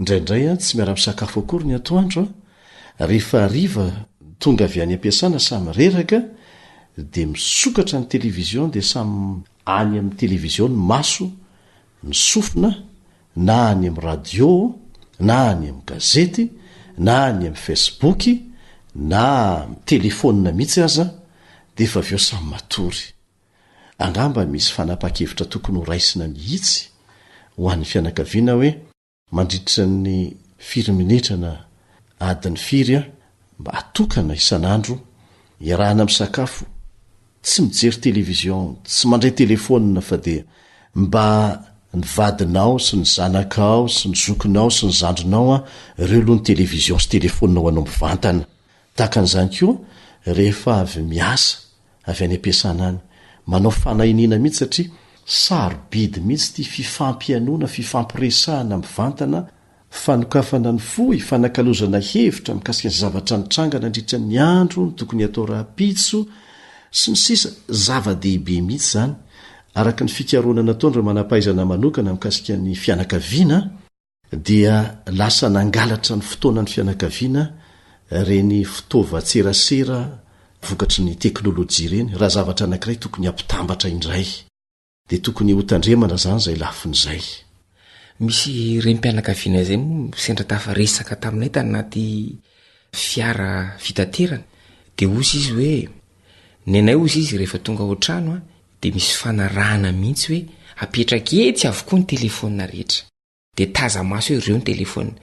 indraindray a tsy miara-misakafo akory ny atoandro a, rehefa hariva tonga avy any am-piasana samy reraka dia misokatra ny télévision dia samy any amin'ny télévision ny maso, ny sofina na any amin'ny radio na any amin'ny gazety na any amin'ny facebook na telefaonina mihitsy aza dia efa avy eo samy matory. Angamba misy fanapahan-kevitra tokony ho raisina mihitsy ho an'ny fianakaviana hoe mandritra ny firy minitra na adiny firy mba atokana isan'andro iarahana misakafo, tsy mijery télévision, tsy mandray téléphone fa dia mba ny vadinao sy ny zanakao sy ny zokinao sy ny zandrinao an, ireo aloha ny télévision sy téléphone ho anao mivantana. Tahaka an'izany koa rehefa avy miasa avy any am-piasana any, manao fanahiniana mihitsy satria sarobidy mihitsy ity fifampihainoana, fifampiresahana mivantana, fanokafana ny fo, ifanakalozana hevitra mikasika ny zavatra nitranga nandritra ny andro, ny tokony hatao rahampitso, sy ny sisa Zava-dehibe mihitsy izany, araka ny fikarohana nataon'ireo manam-pahaizana manokana mikasika ny fianakaviana, dia lasa nangalatra ny fotoanan'ny fianakaviana ireny fitaovan-tserasera vokatry ny teknolojia ireny, raha zavatra anankiray tokony hampitambatra indray dia tokony hotandremana izany izay lafiny izay. Misy renim-pianakaviana izay moa sendra tafaresaka taminay tanaty fiara fitaterana dia hozy izy hoe ny anay hozy izy rehefa tonga ao an-trano a dia misy fanarahana mihitsy hoe apetraka etsy avokoa ny telefaonina rehetra dia taza-maso hoe ireo ny telefaonina.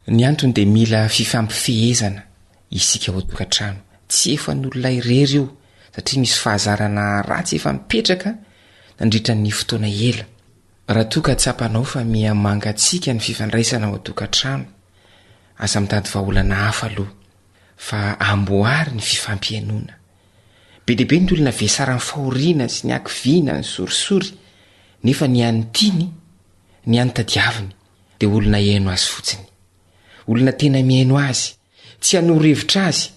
Ny antony dia mila fifampifehezana isika ao an-tokantrano. Tsy efan'olona irery io satria misy fahazarana ratsy efa mipetraka nandritra ny fotoana ela. Raha toa ka tsapanao fa miha mangatsiaka ny fifandraisana ao an-tokantrano, aza mitady vahaolana hafa aloha fa amboary ny fifampihainoana. Be dia be ny olona vesaran'ny fahoriana sy ny hakiviana, ny sorisory, nefa ny hany tiany, ny hany tadiaviny, dia olona hihaino azy fotsiny. Olona tena mihaino azy, tsy hanoro hevitra azy,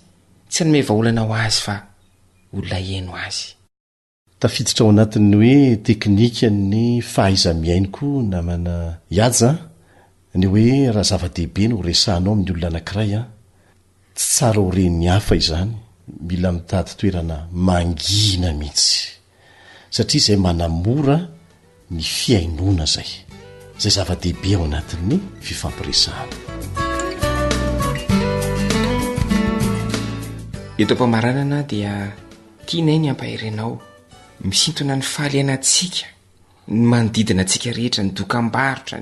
tsy hanome vahaolana ho azy fa olona hihaino azy. Tafiditra ao anatin'ny hoe teknikan'ny fahaiza-mihaino koa namana Ihaja ny hoe raha zava-dehibe no resahanao amin'ny olona anankiray an, Tsy tsara ho ren'ny hafa izany, mila mitady toerana mangina mihitsy satria izay manamora ny fihainoana izay, izay zava-dehibe ao anatin'ny fifampiresahana. Eto am-pamaranana dia tianay ny hampahery anao misintona ny fahalianantsika, ny manodidina antsika rehetra, ny dokam-barotra,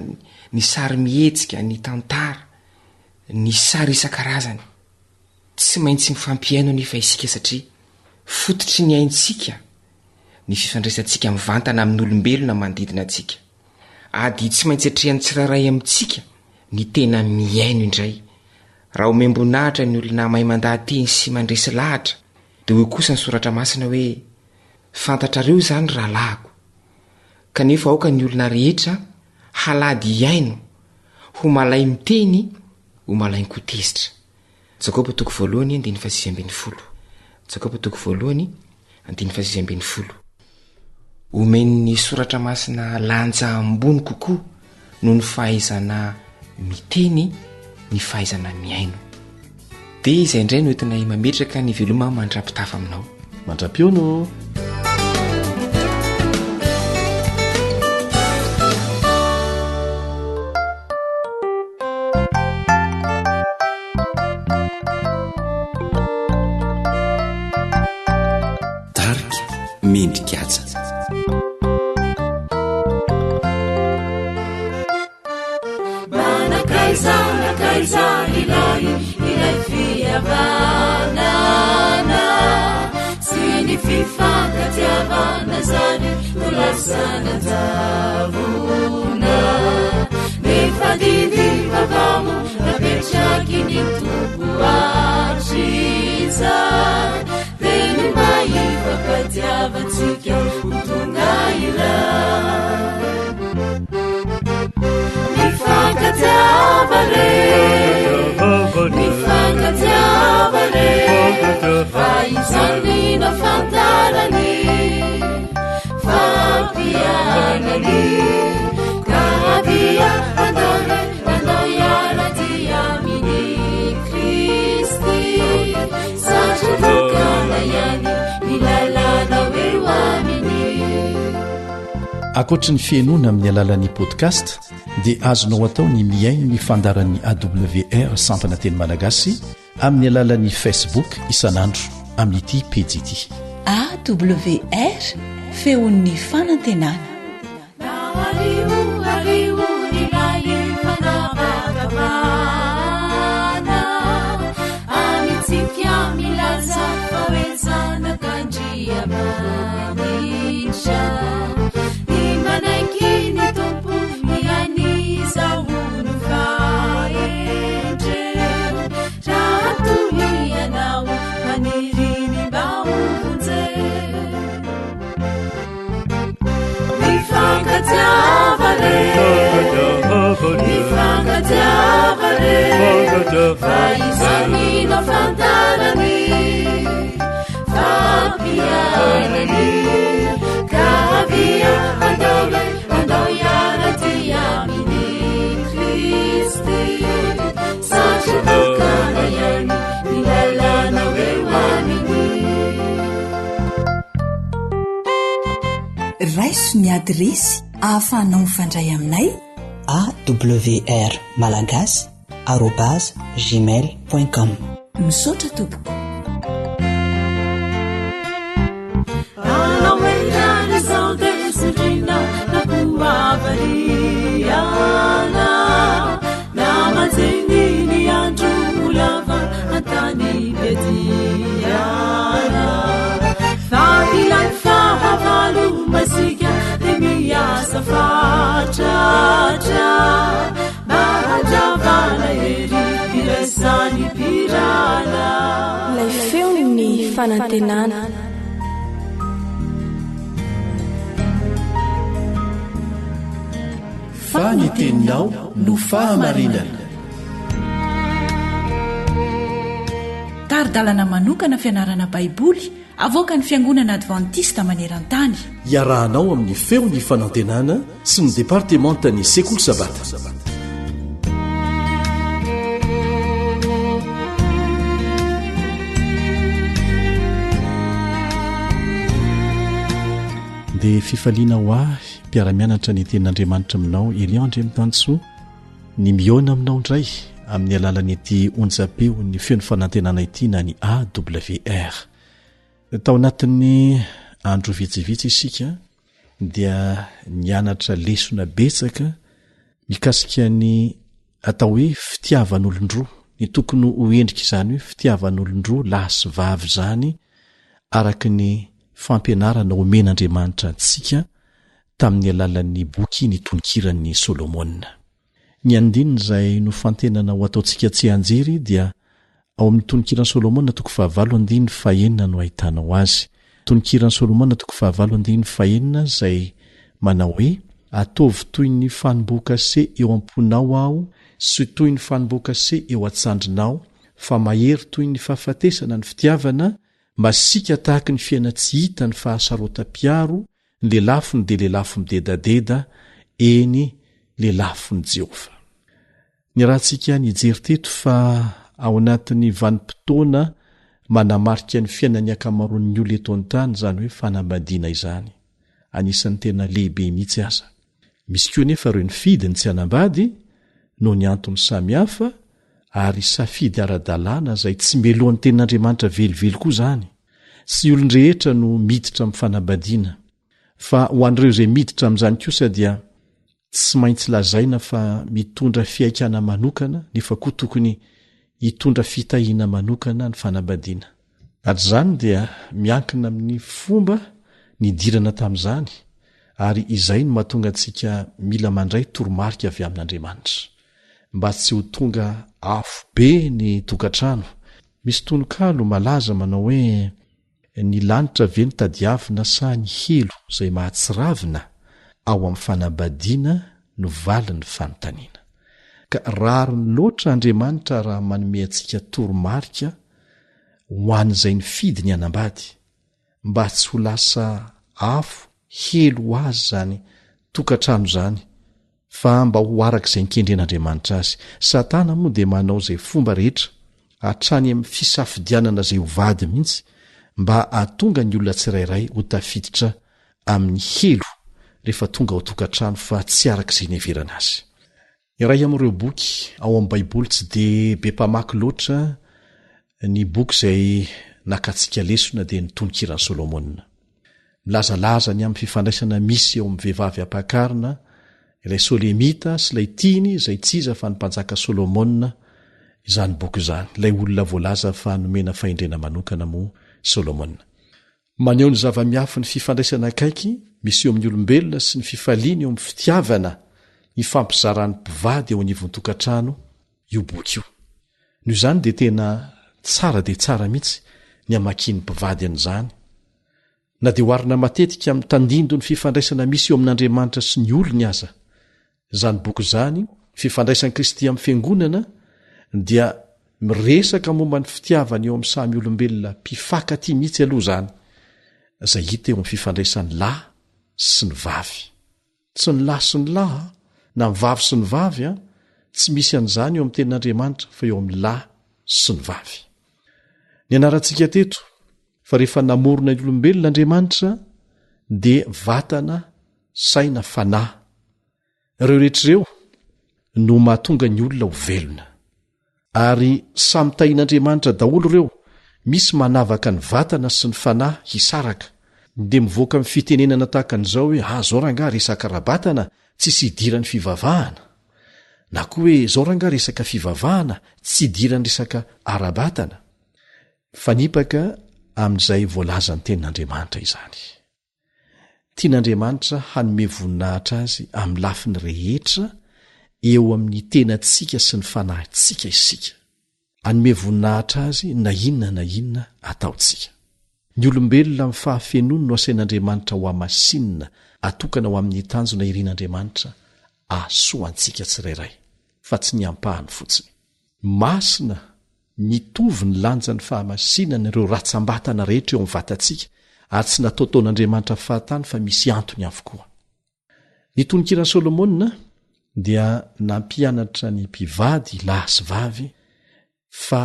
ny sarimihetsika, ny tantara. ny sary isan-karazany. Tsy maintsy mifampihaino anefa isika satria fototry ny aintsika ny fifandraisantsika mivantana amin'olombelona manodidina antsika. Ady tsy maintsy atrehan'ny tsirairay amintsika ny tena mihaino indray. Raha omem-boninahitra ny olona mahay mandaha-teny sy mandresy lahatra, dia hoy kosa ny Soratra Masina hoe, Fantatrareo izany, rahalahiko. Kanefa aoka ny olona rehetra halady hihaino, ho malai-miteny, ho malain-ko tezitra. Jakoba toko voalohany andininy fahasivy ambin'ny folo. Jakoba toko voalohany andininy fahasivy ambin'ny folo. Omen'ny Soratra Masina lanja ambony kokoa noho ny fahaizana miteny ny fahaizana mihaino. Dia izay indray no entinay mametraka ny veloma mandra-pitafa aminao. Mandra-pihaona ô! Tarika Mendrikaja. Manakaiza nakaiza ilay ilay fihavanana sy ny fifankatiavana zany no lasa nanjavona nefa didy vaovao napetraky ny Tompo hatrizay dia ny mba hifankatiavantsika ho tonga iray. Mifankatiava re, mifankatiava re, fa izany no ahafantarany fampianany. Ka avia andao re, andao hiara-dia amin'i Kristy, satria tokana ihany ny lalana ho eo aminy. Ankoatry ny fihainoana amin'ny alalan'ny podcast dia azonao atao ny mihaino ny fandaharan'ny AWR sampana teny malagasy amin'ny alalan'ny Facebook isan'andro amin'ity pejy ity. AWR, feon'ny fanantenana. Mifankatiava re, mifankatiava re, fa izany no ahafantarany fampianany. Ka avia andao re, andao hiara-dia amin'i Kristy, satria tokana ihany ny lalana ho eo aminy. Raiso ny adiresy ahafahanao mifandray aminay. AWR Malagasy arobase gmail point com. Misaotra tompoko. Ilay feon'ny fanantenana. Fa ny teninao no fahamarinana. Tari-dalana manokana fianarana Baiboly avoakan'ny Fiangonana Advantista maneran-tany. Iarahanao amin'ny Feon'ny Fanantenana sy ny Departemantan'ny Sekoly Sabata. Dia fifaliana ho ahy mpiara-mianatra ny tenin'Andriamanitra aminao Elion Andriamitansoa ny mihaona aminao indray amin'ny alalan'ity onjam-peon'ny Feon'ny Fanantenana ity na ny AWR. Tao anatin'ny andro vitsivitsy isika dia nianatra lesona betsaka mikasika ny. atao hoe fitiavan'olon-droa, ny tokony ho endrik'izany hoe fitiavan'olon-droa lahy sy vavy izany araka ny fampianarana omen'Andriamanitra antsika tamin'ny alalan'ny boky Ny Tononkiran'i Solomona. Ny andininy izay nofantenana ho ataontsika tsianjery dia ao amin'ny Tononkiran'i Solomona toko fahavalo andininy fahenina no ahitanao azy. Tononkiran'i Solomona toko fahavalo andininy fahenina izay manao hoe, Ataovy toy ny fanombohan-kase eo am-ponao aho sy toy ny fanombohan-kase eo an-tsandrinao, fa mahery toy ny fahafatesana ny fitiavana, masiaka tahaky ny fiaina-tsy hita ny fahasarotam-piaro, Ny lelafony dia lelafo midedadeda, eny, lelafon'i Jehovah. Niarahantsika nijery teto fa ao anatin'ny vanim-potoana manamarika ny fiainan'ny ankamaroan'ny olona eto an-tany izany hoe fanambadiana izany. Anisan'ny tena lehibe mihitsy aza. Misy koa anefa ireo nifidy ny tsy hanambady noho ny antony samihafa ary safidy ara-dalàna izay tsy melohan'ny Tenin'Andriamanitra velively koa izany. Tsy ny olon-drehetra no miditra amin'ny fanambadiana, fa ho an'ireo izay miditra amin'izany kosa dia tsy maintsy lazaina fa mitondra fihaikana manokana nefa koa tokony hitondra fitahiana manokana ny fanambadiana. Ary izany dia miankina amin'ny fomba nidirana tamin'izany ary izay no mahatonga antsika mila mandray toromarika avy amin'Andriamanitra. Mba tsy ho tonga afo be ny tokantrano. Misy tononkalo malaza manao hoe Ny lanitra ve no tadiavina sa ny helo izay mahatsiravina? Ao amin'ny fanambadiana no valin'ny fanontaniana. Ka rariny loatra Andriamanitra raha manome antsika toromarika ho an'izay nifidy ny hanambady, mba tsy ho lasa afo helo ho azy izany tokantrano izany fa mba ho araka izay nikendren'Andriamanitra azy. Satana moa dia manao izay fomba rehetra, hatrany amin'ny fisafidianana izay ho vady mihitsy, mba hahatonga ny olona tsirairay ho tafiditra amin'ny helo rehefa tonga ao an-tokantrano fa tsy araka izay niheverana azy. Iray amin'ireo boky ao amin'ny Baiboly tsy dia be mpamaky loatra ny boky izay nakantsika lesona dia ny Tononkiran'i Solomona. Milazalaza ny amin'ny fifandraisana misy eo amin'ny vehivavy ampakarina, ilay Solemita sy ilay tiany izay tsy iza fa ny mpanjaka Solomona izany boky izany, ilay olona voalaza fa nomena fahendrena manokana moa Solomona. Maneho ny zava-miafin'ny fifandraisana akaiky misy eo amin'ny olombelona sy ny fifaliany eo amin'ny fitiavana ifampizaran'ny mpivady eo anivon'ny tokantrano io boky io. Noho izany dia tena tsara dia tsara mihitsy ny hamakian'ny mpivady an'izany. Na dia oharina matetika amin'ny tandindon'ny fifandraisana misy eo amin'Andriamanitra sy ny olony aza izany boky izany, Fifandraisan'i Kristy amin'ny Fiangonana dia miresaka momba ny fitiavana eo amin'ny samy olombelona mpifankatia mihitsy aloha izany, izay hita eo amin'ny fifandraisan'ny lahy sy ny vavy. Tsy ny lahy sy ny lahy an, na ny vavy sy ny vavy an, tsy misy an'izany eo amin'ny tenin'Andriamanitra fa eo amin'ny lahy sy ny vavy. Nianarantsika teto fa rehefa namorona ny olombelona Andriamanitra dia vatana, saina, fanahy. Ireo rehetra ireo no mahatonga ny olona ho velona. Ary samy tahin'Andriamanitra daholo ireo, misy manavaka ny vatana sy ny fanahy hisaraka. Dia mivoaka amin'ny fitenenana tahaka an'izao hoe ah zao rangaha resaka ara-batana tsisy idiran'ny fivavahana. Na koa hoe zao rangaha resaka fivavahana tsy idiran'ny resaka ara-batana. Mifanipaka amin'izay voalazan'ny tenin'Andriamanitra izany. Tian'Andriamanitra hanome voninahitra azy amin'ny lafiny rehetra eo amin'ny tenantsika sy ny fanahintsika isika. Hanome voninahitra azy na inona na inona ataontsika. Ny olombelona amin'ny fahafenoany no asain'Andriamanitra hohamasinina, atokana ho amin'ny tanjona irin'Andriamanitra hahasoa antsika tsirairay, fa tsy ny ampahany fotsiny. Masina Mitovy ny lanjan'ny fahamasinana ireo ratsam-batana rehetra eo amin'ny vatantsika ary tsy nataotaon'Andriamanitra fahatany fa misy antony avokoa. Ny Tononkiran'i Solomona dia nampianatra ny mpivady lahy sy vavy fa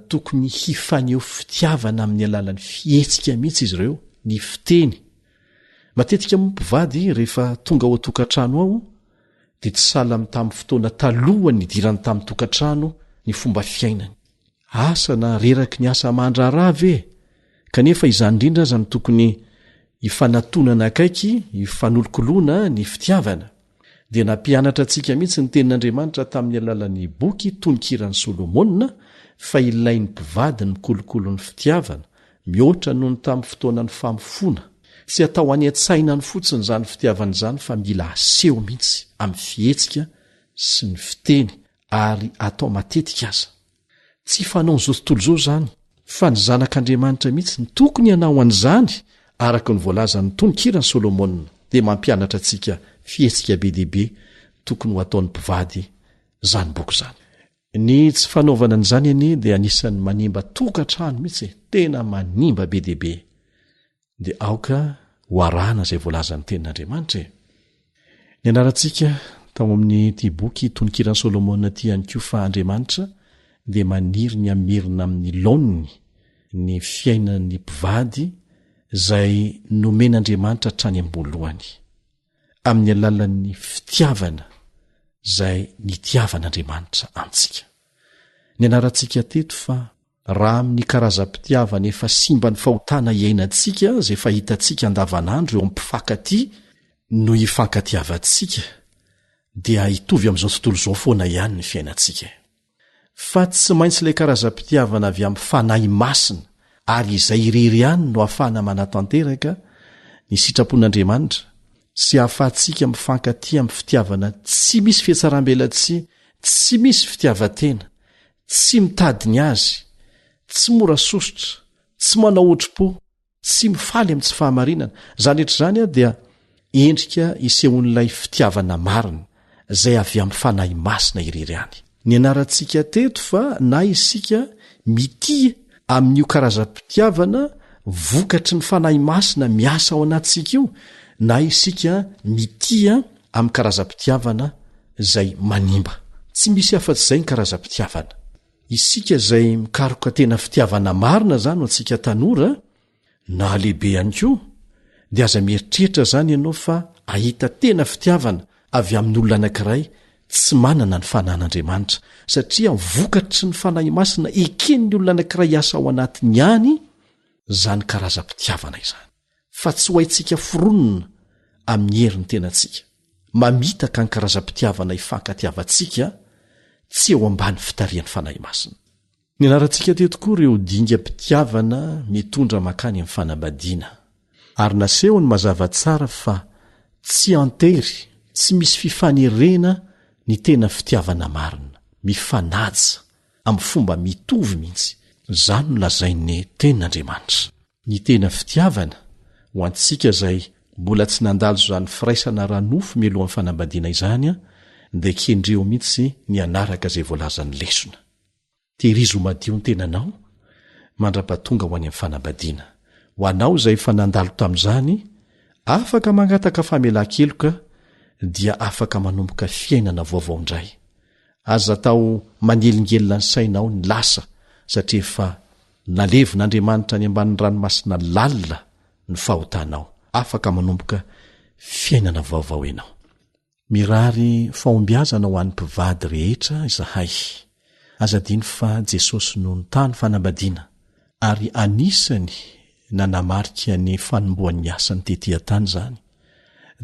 tokony hifaneho fitiavana amin'ny alalan'ny fihetsika mihitsy izy ireo, ny fiteny. Matetika moa mpivady rehefa tonga ao an-tokantrano ao dia tsy sahala amin'ny tamin'ny fotoana talohan'ny nidirany tamin'ny tokantrano ny fomba fiainany. Asa na reraky ny asa aman-draharaha ve? Kanefa izany indrindra aza no tokony hifanatonana akaiky, hifanolokoloana ny fitiavana. Dia nampianatra antsika mihitsy ny Tenin'Andriamanitra tamin'ny alalan'ny boky Tononkiran'i Solomona fa ilain'ny mpivady ny mikolokolo ny fitiavana, mihoatra noho ny tamin'ny fotoanan'ny famofoana. Tsy atao any an-tsaina any fotsiny izany fitiavana izany fa mila aseho mihitsy amin'ny fihetsika sy ny fiteny ary atao matetika aza. Tsy fanaon'izao tontolo izao izany, fa ny Zanak'Andriamanitra mihitsy no tokony hanao an'izany, araka ny voalazan'ny Tononkiran'i Solomona, dia mampianatra antsika fihetsika be dia be tokony ho ataon'ny mpivady izany boky izany. Ny tsy fanaovana an'izany anie dia anisan'ny manimba tokantrano mihitsy e, tena manimba be dia be. Dia aoka ho arahana izay voalazan'ny Tenin'Andriamanitra e! Nianarantsika tao amin'ity boky Tononkiran'i Solomona ity ihany koa fa Andriamanitra dia maniry ny hamerina amin'ny laoniny ny fiainan'ny mpivady izay nomen'Andriamanitra hatrany am-boalohany, amin'ny alalan'ny fitiavana izay nitiavan'Andriamanitra antsika. Nianarantsika teto fa Raha amin'ny karazam-pitiavana efa simban'ny fahotana iainantsika izay fahitantsika andavanandro eo amin'ny mpifankatia no ifankatiavantsika dia hitovy amin'izao tontolo izao foana ihany ny fiainantsika. Fa tsy maintsy ilay karazam-pitiavana avy amin'ny Fanahy Masina ary izay irery ihany no ahafahana manatanteraka ny sitrapon'Andriamanitra sy ahafahantsika mifankatia amin'ny fitiavana tsy misy fihatsarambelatsihy, tsy misy fitiavan-tena, tsy mitady ny azy, tsy mora sosotra, tsy manao otri-po, tsy mifaly amin'ny tsy fahamarinana. Izany rehetra izany dia endrika isehoan'ilay fitiavana marina, izay avy amin'ny Fanahy Masina irery ihany. Nianarantsika teto fa na isika mitia amin'io karazam-pitiavana vokatry ny Fanahy Masina miasa ao anatintsika io, na isika mitia amin'ny karazam-pitiavana izay manimba. Tsy misy afa-tsy izay ny karazam-pitiavana. Isika izay mikaroka tena fitiavana marina izany ho antsika tanora, na lehibe ihany koa, dia aza mieritreritra izany ianao fa hahita tena fitiavana avy amin'olona anankiray tsy manana ny Fanahin'Andriamanitra, satria vokatry ny Fanahy Masina eken'ny olona anankiray hiasa ao anatiny ihany izany karazam-pitiavana izany. fa tsy ho haintsika foronina amin'ny herin'ny tenantsika. Mamitaka ny karazam-pitiavana ifankatiavantsika tsy eo ambany fitarihan'ny Fanahy Masina. Nianarantsika teto koa ireo dingam-pitiavana mitondra mankany amin'ny fanambadiana, ary nasehony mazava tsara fa tsy an-tery, tsy misy fifanerena ny tena fitiavana marina, mifanaja amin'ny fomba mitovy mihitsy. Izany no lazain'ny Tenin'Andriamanitra. Ny tena fitiavana, ho antsika izay mbola tsy nandalo izany firaisana ara-nofo mialohan'ny fanambadiana izany, dia kendreo mihitsy ny hanaraka izay voalazan'ny lesona. Tehirizo ho madio ny tenanao mandra-pahatonga ho any amin'ny fanambadiana. Ho anao izay efa nandalo tamin'izany, afaka mangataka famelan-keloka dia afaka manomboka fiainana vaovao indray. Aza atao manelingelina ny sainao ny lasa satria efa nalevin'Andriamanitra any ambanin'ny ranomasina lalina ny fahotanao. Afaka manomboka fiainana vaovao ianao. Mirary fahombiazana ho an'ny mpivady rehetra izahay. Aza adino fa Jesosy no nitaha ny fanambadiana ary anisany nanamarika ny fanombohan'ny asany tety an-tany izany,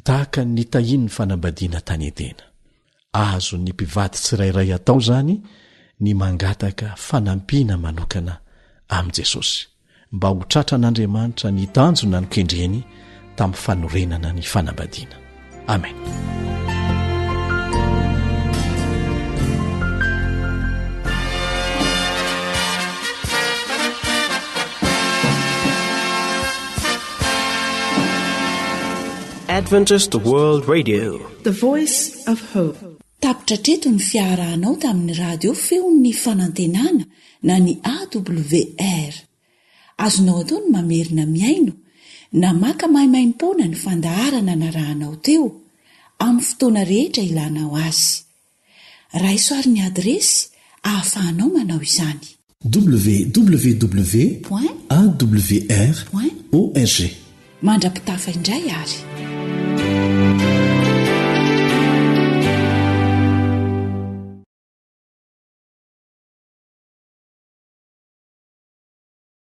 tahaka ny nitahiany ny fanambadiana tany Edena. Azon'ny mpivady tsirairay atao izany ny mangataka fanampiana manokana amin'i Jesosy, mba ho tratran'Andriamanitra ny tanjona nokendreny tamin'ny fanorenana ny fanambadiana. Amena. Adventist World Radio. The Voice of Hope. Tapitra hatreto ny fiarahanao tamin'ny radio feon'ny fanantenana na ny AWR. Azonao atao ny mamerina mihaino na maka maimaimpoana ny fandaharana narahanao teo, amin'ny fotoana rehetra ilanao azy. Raiso àry ny adiresy ahafahanao manao izany. www. Point. Awr. Point. Org. Mandra-pitafa indray ary.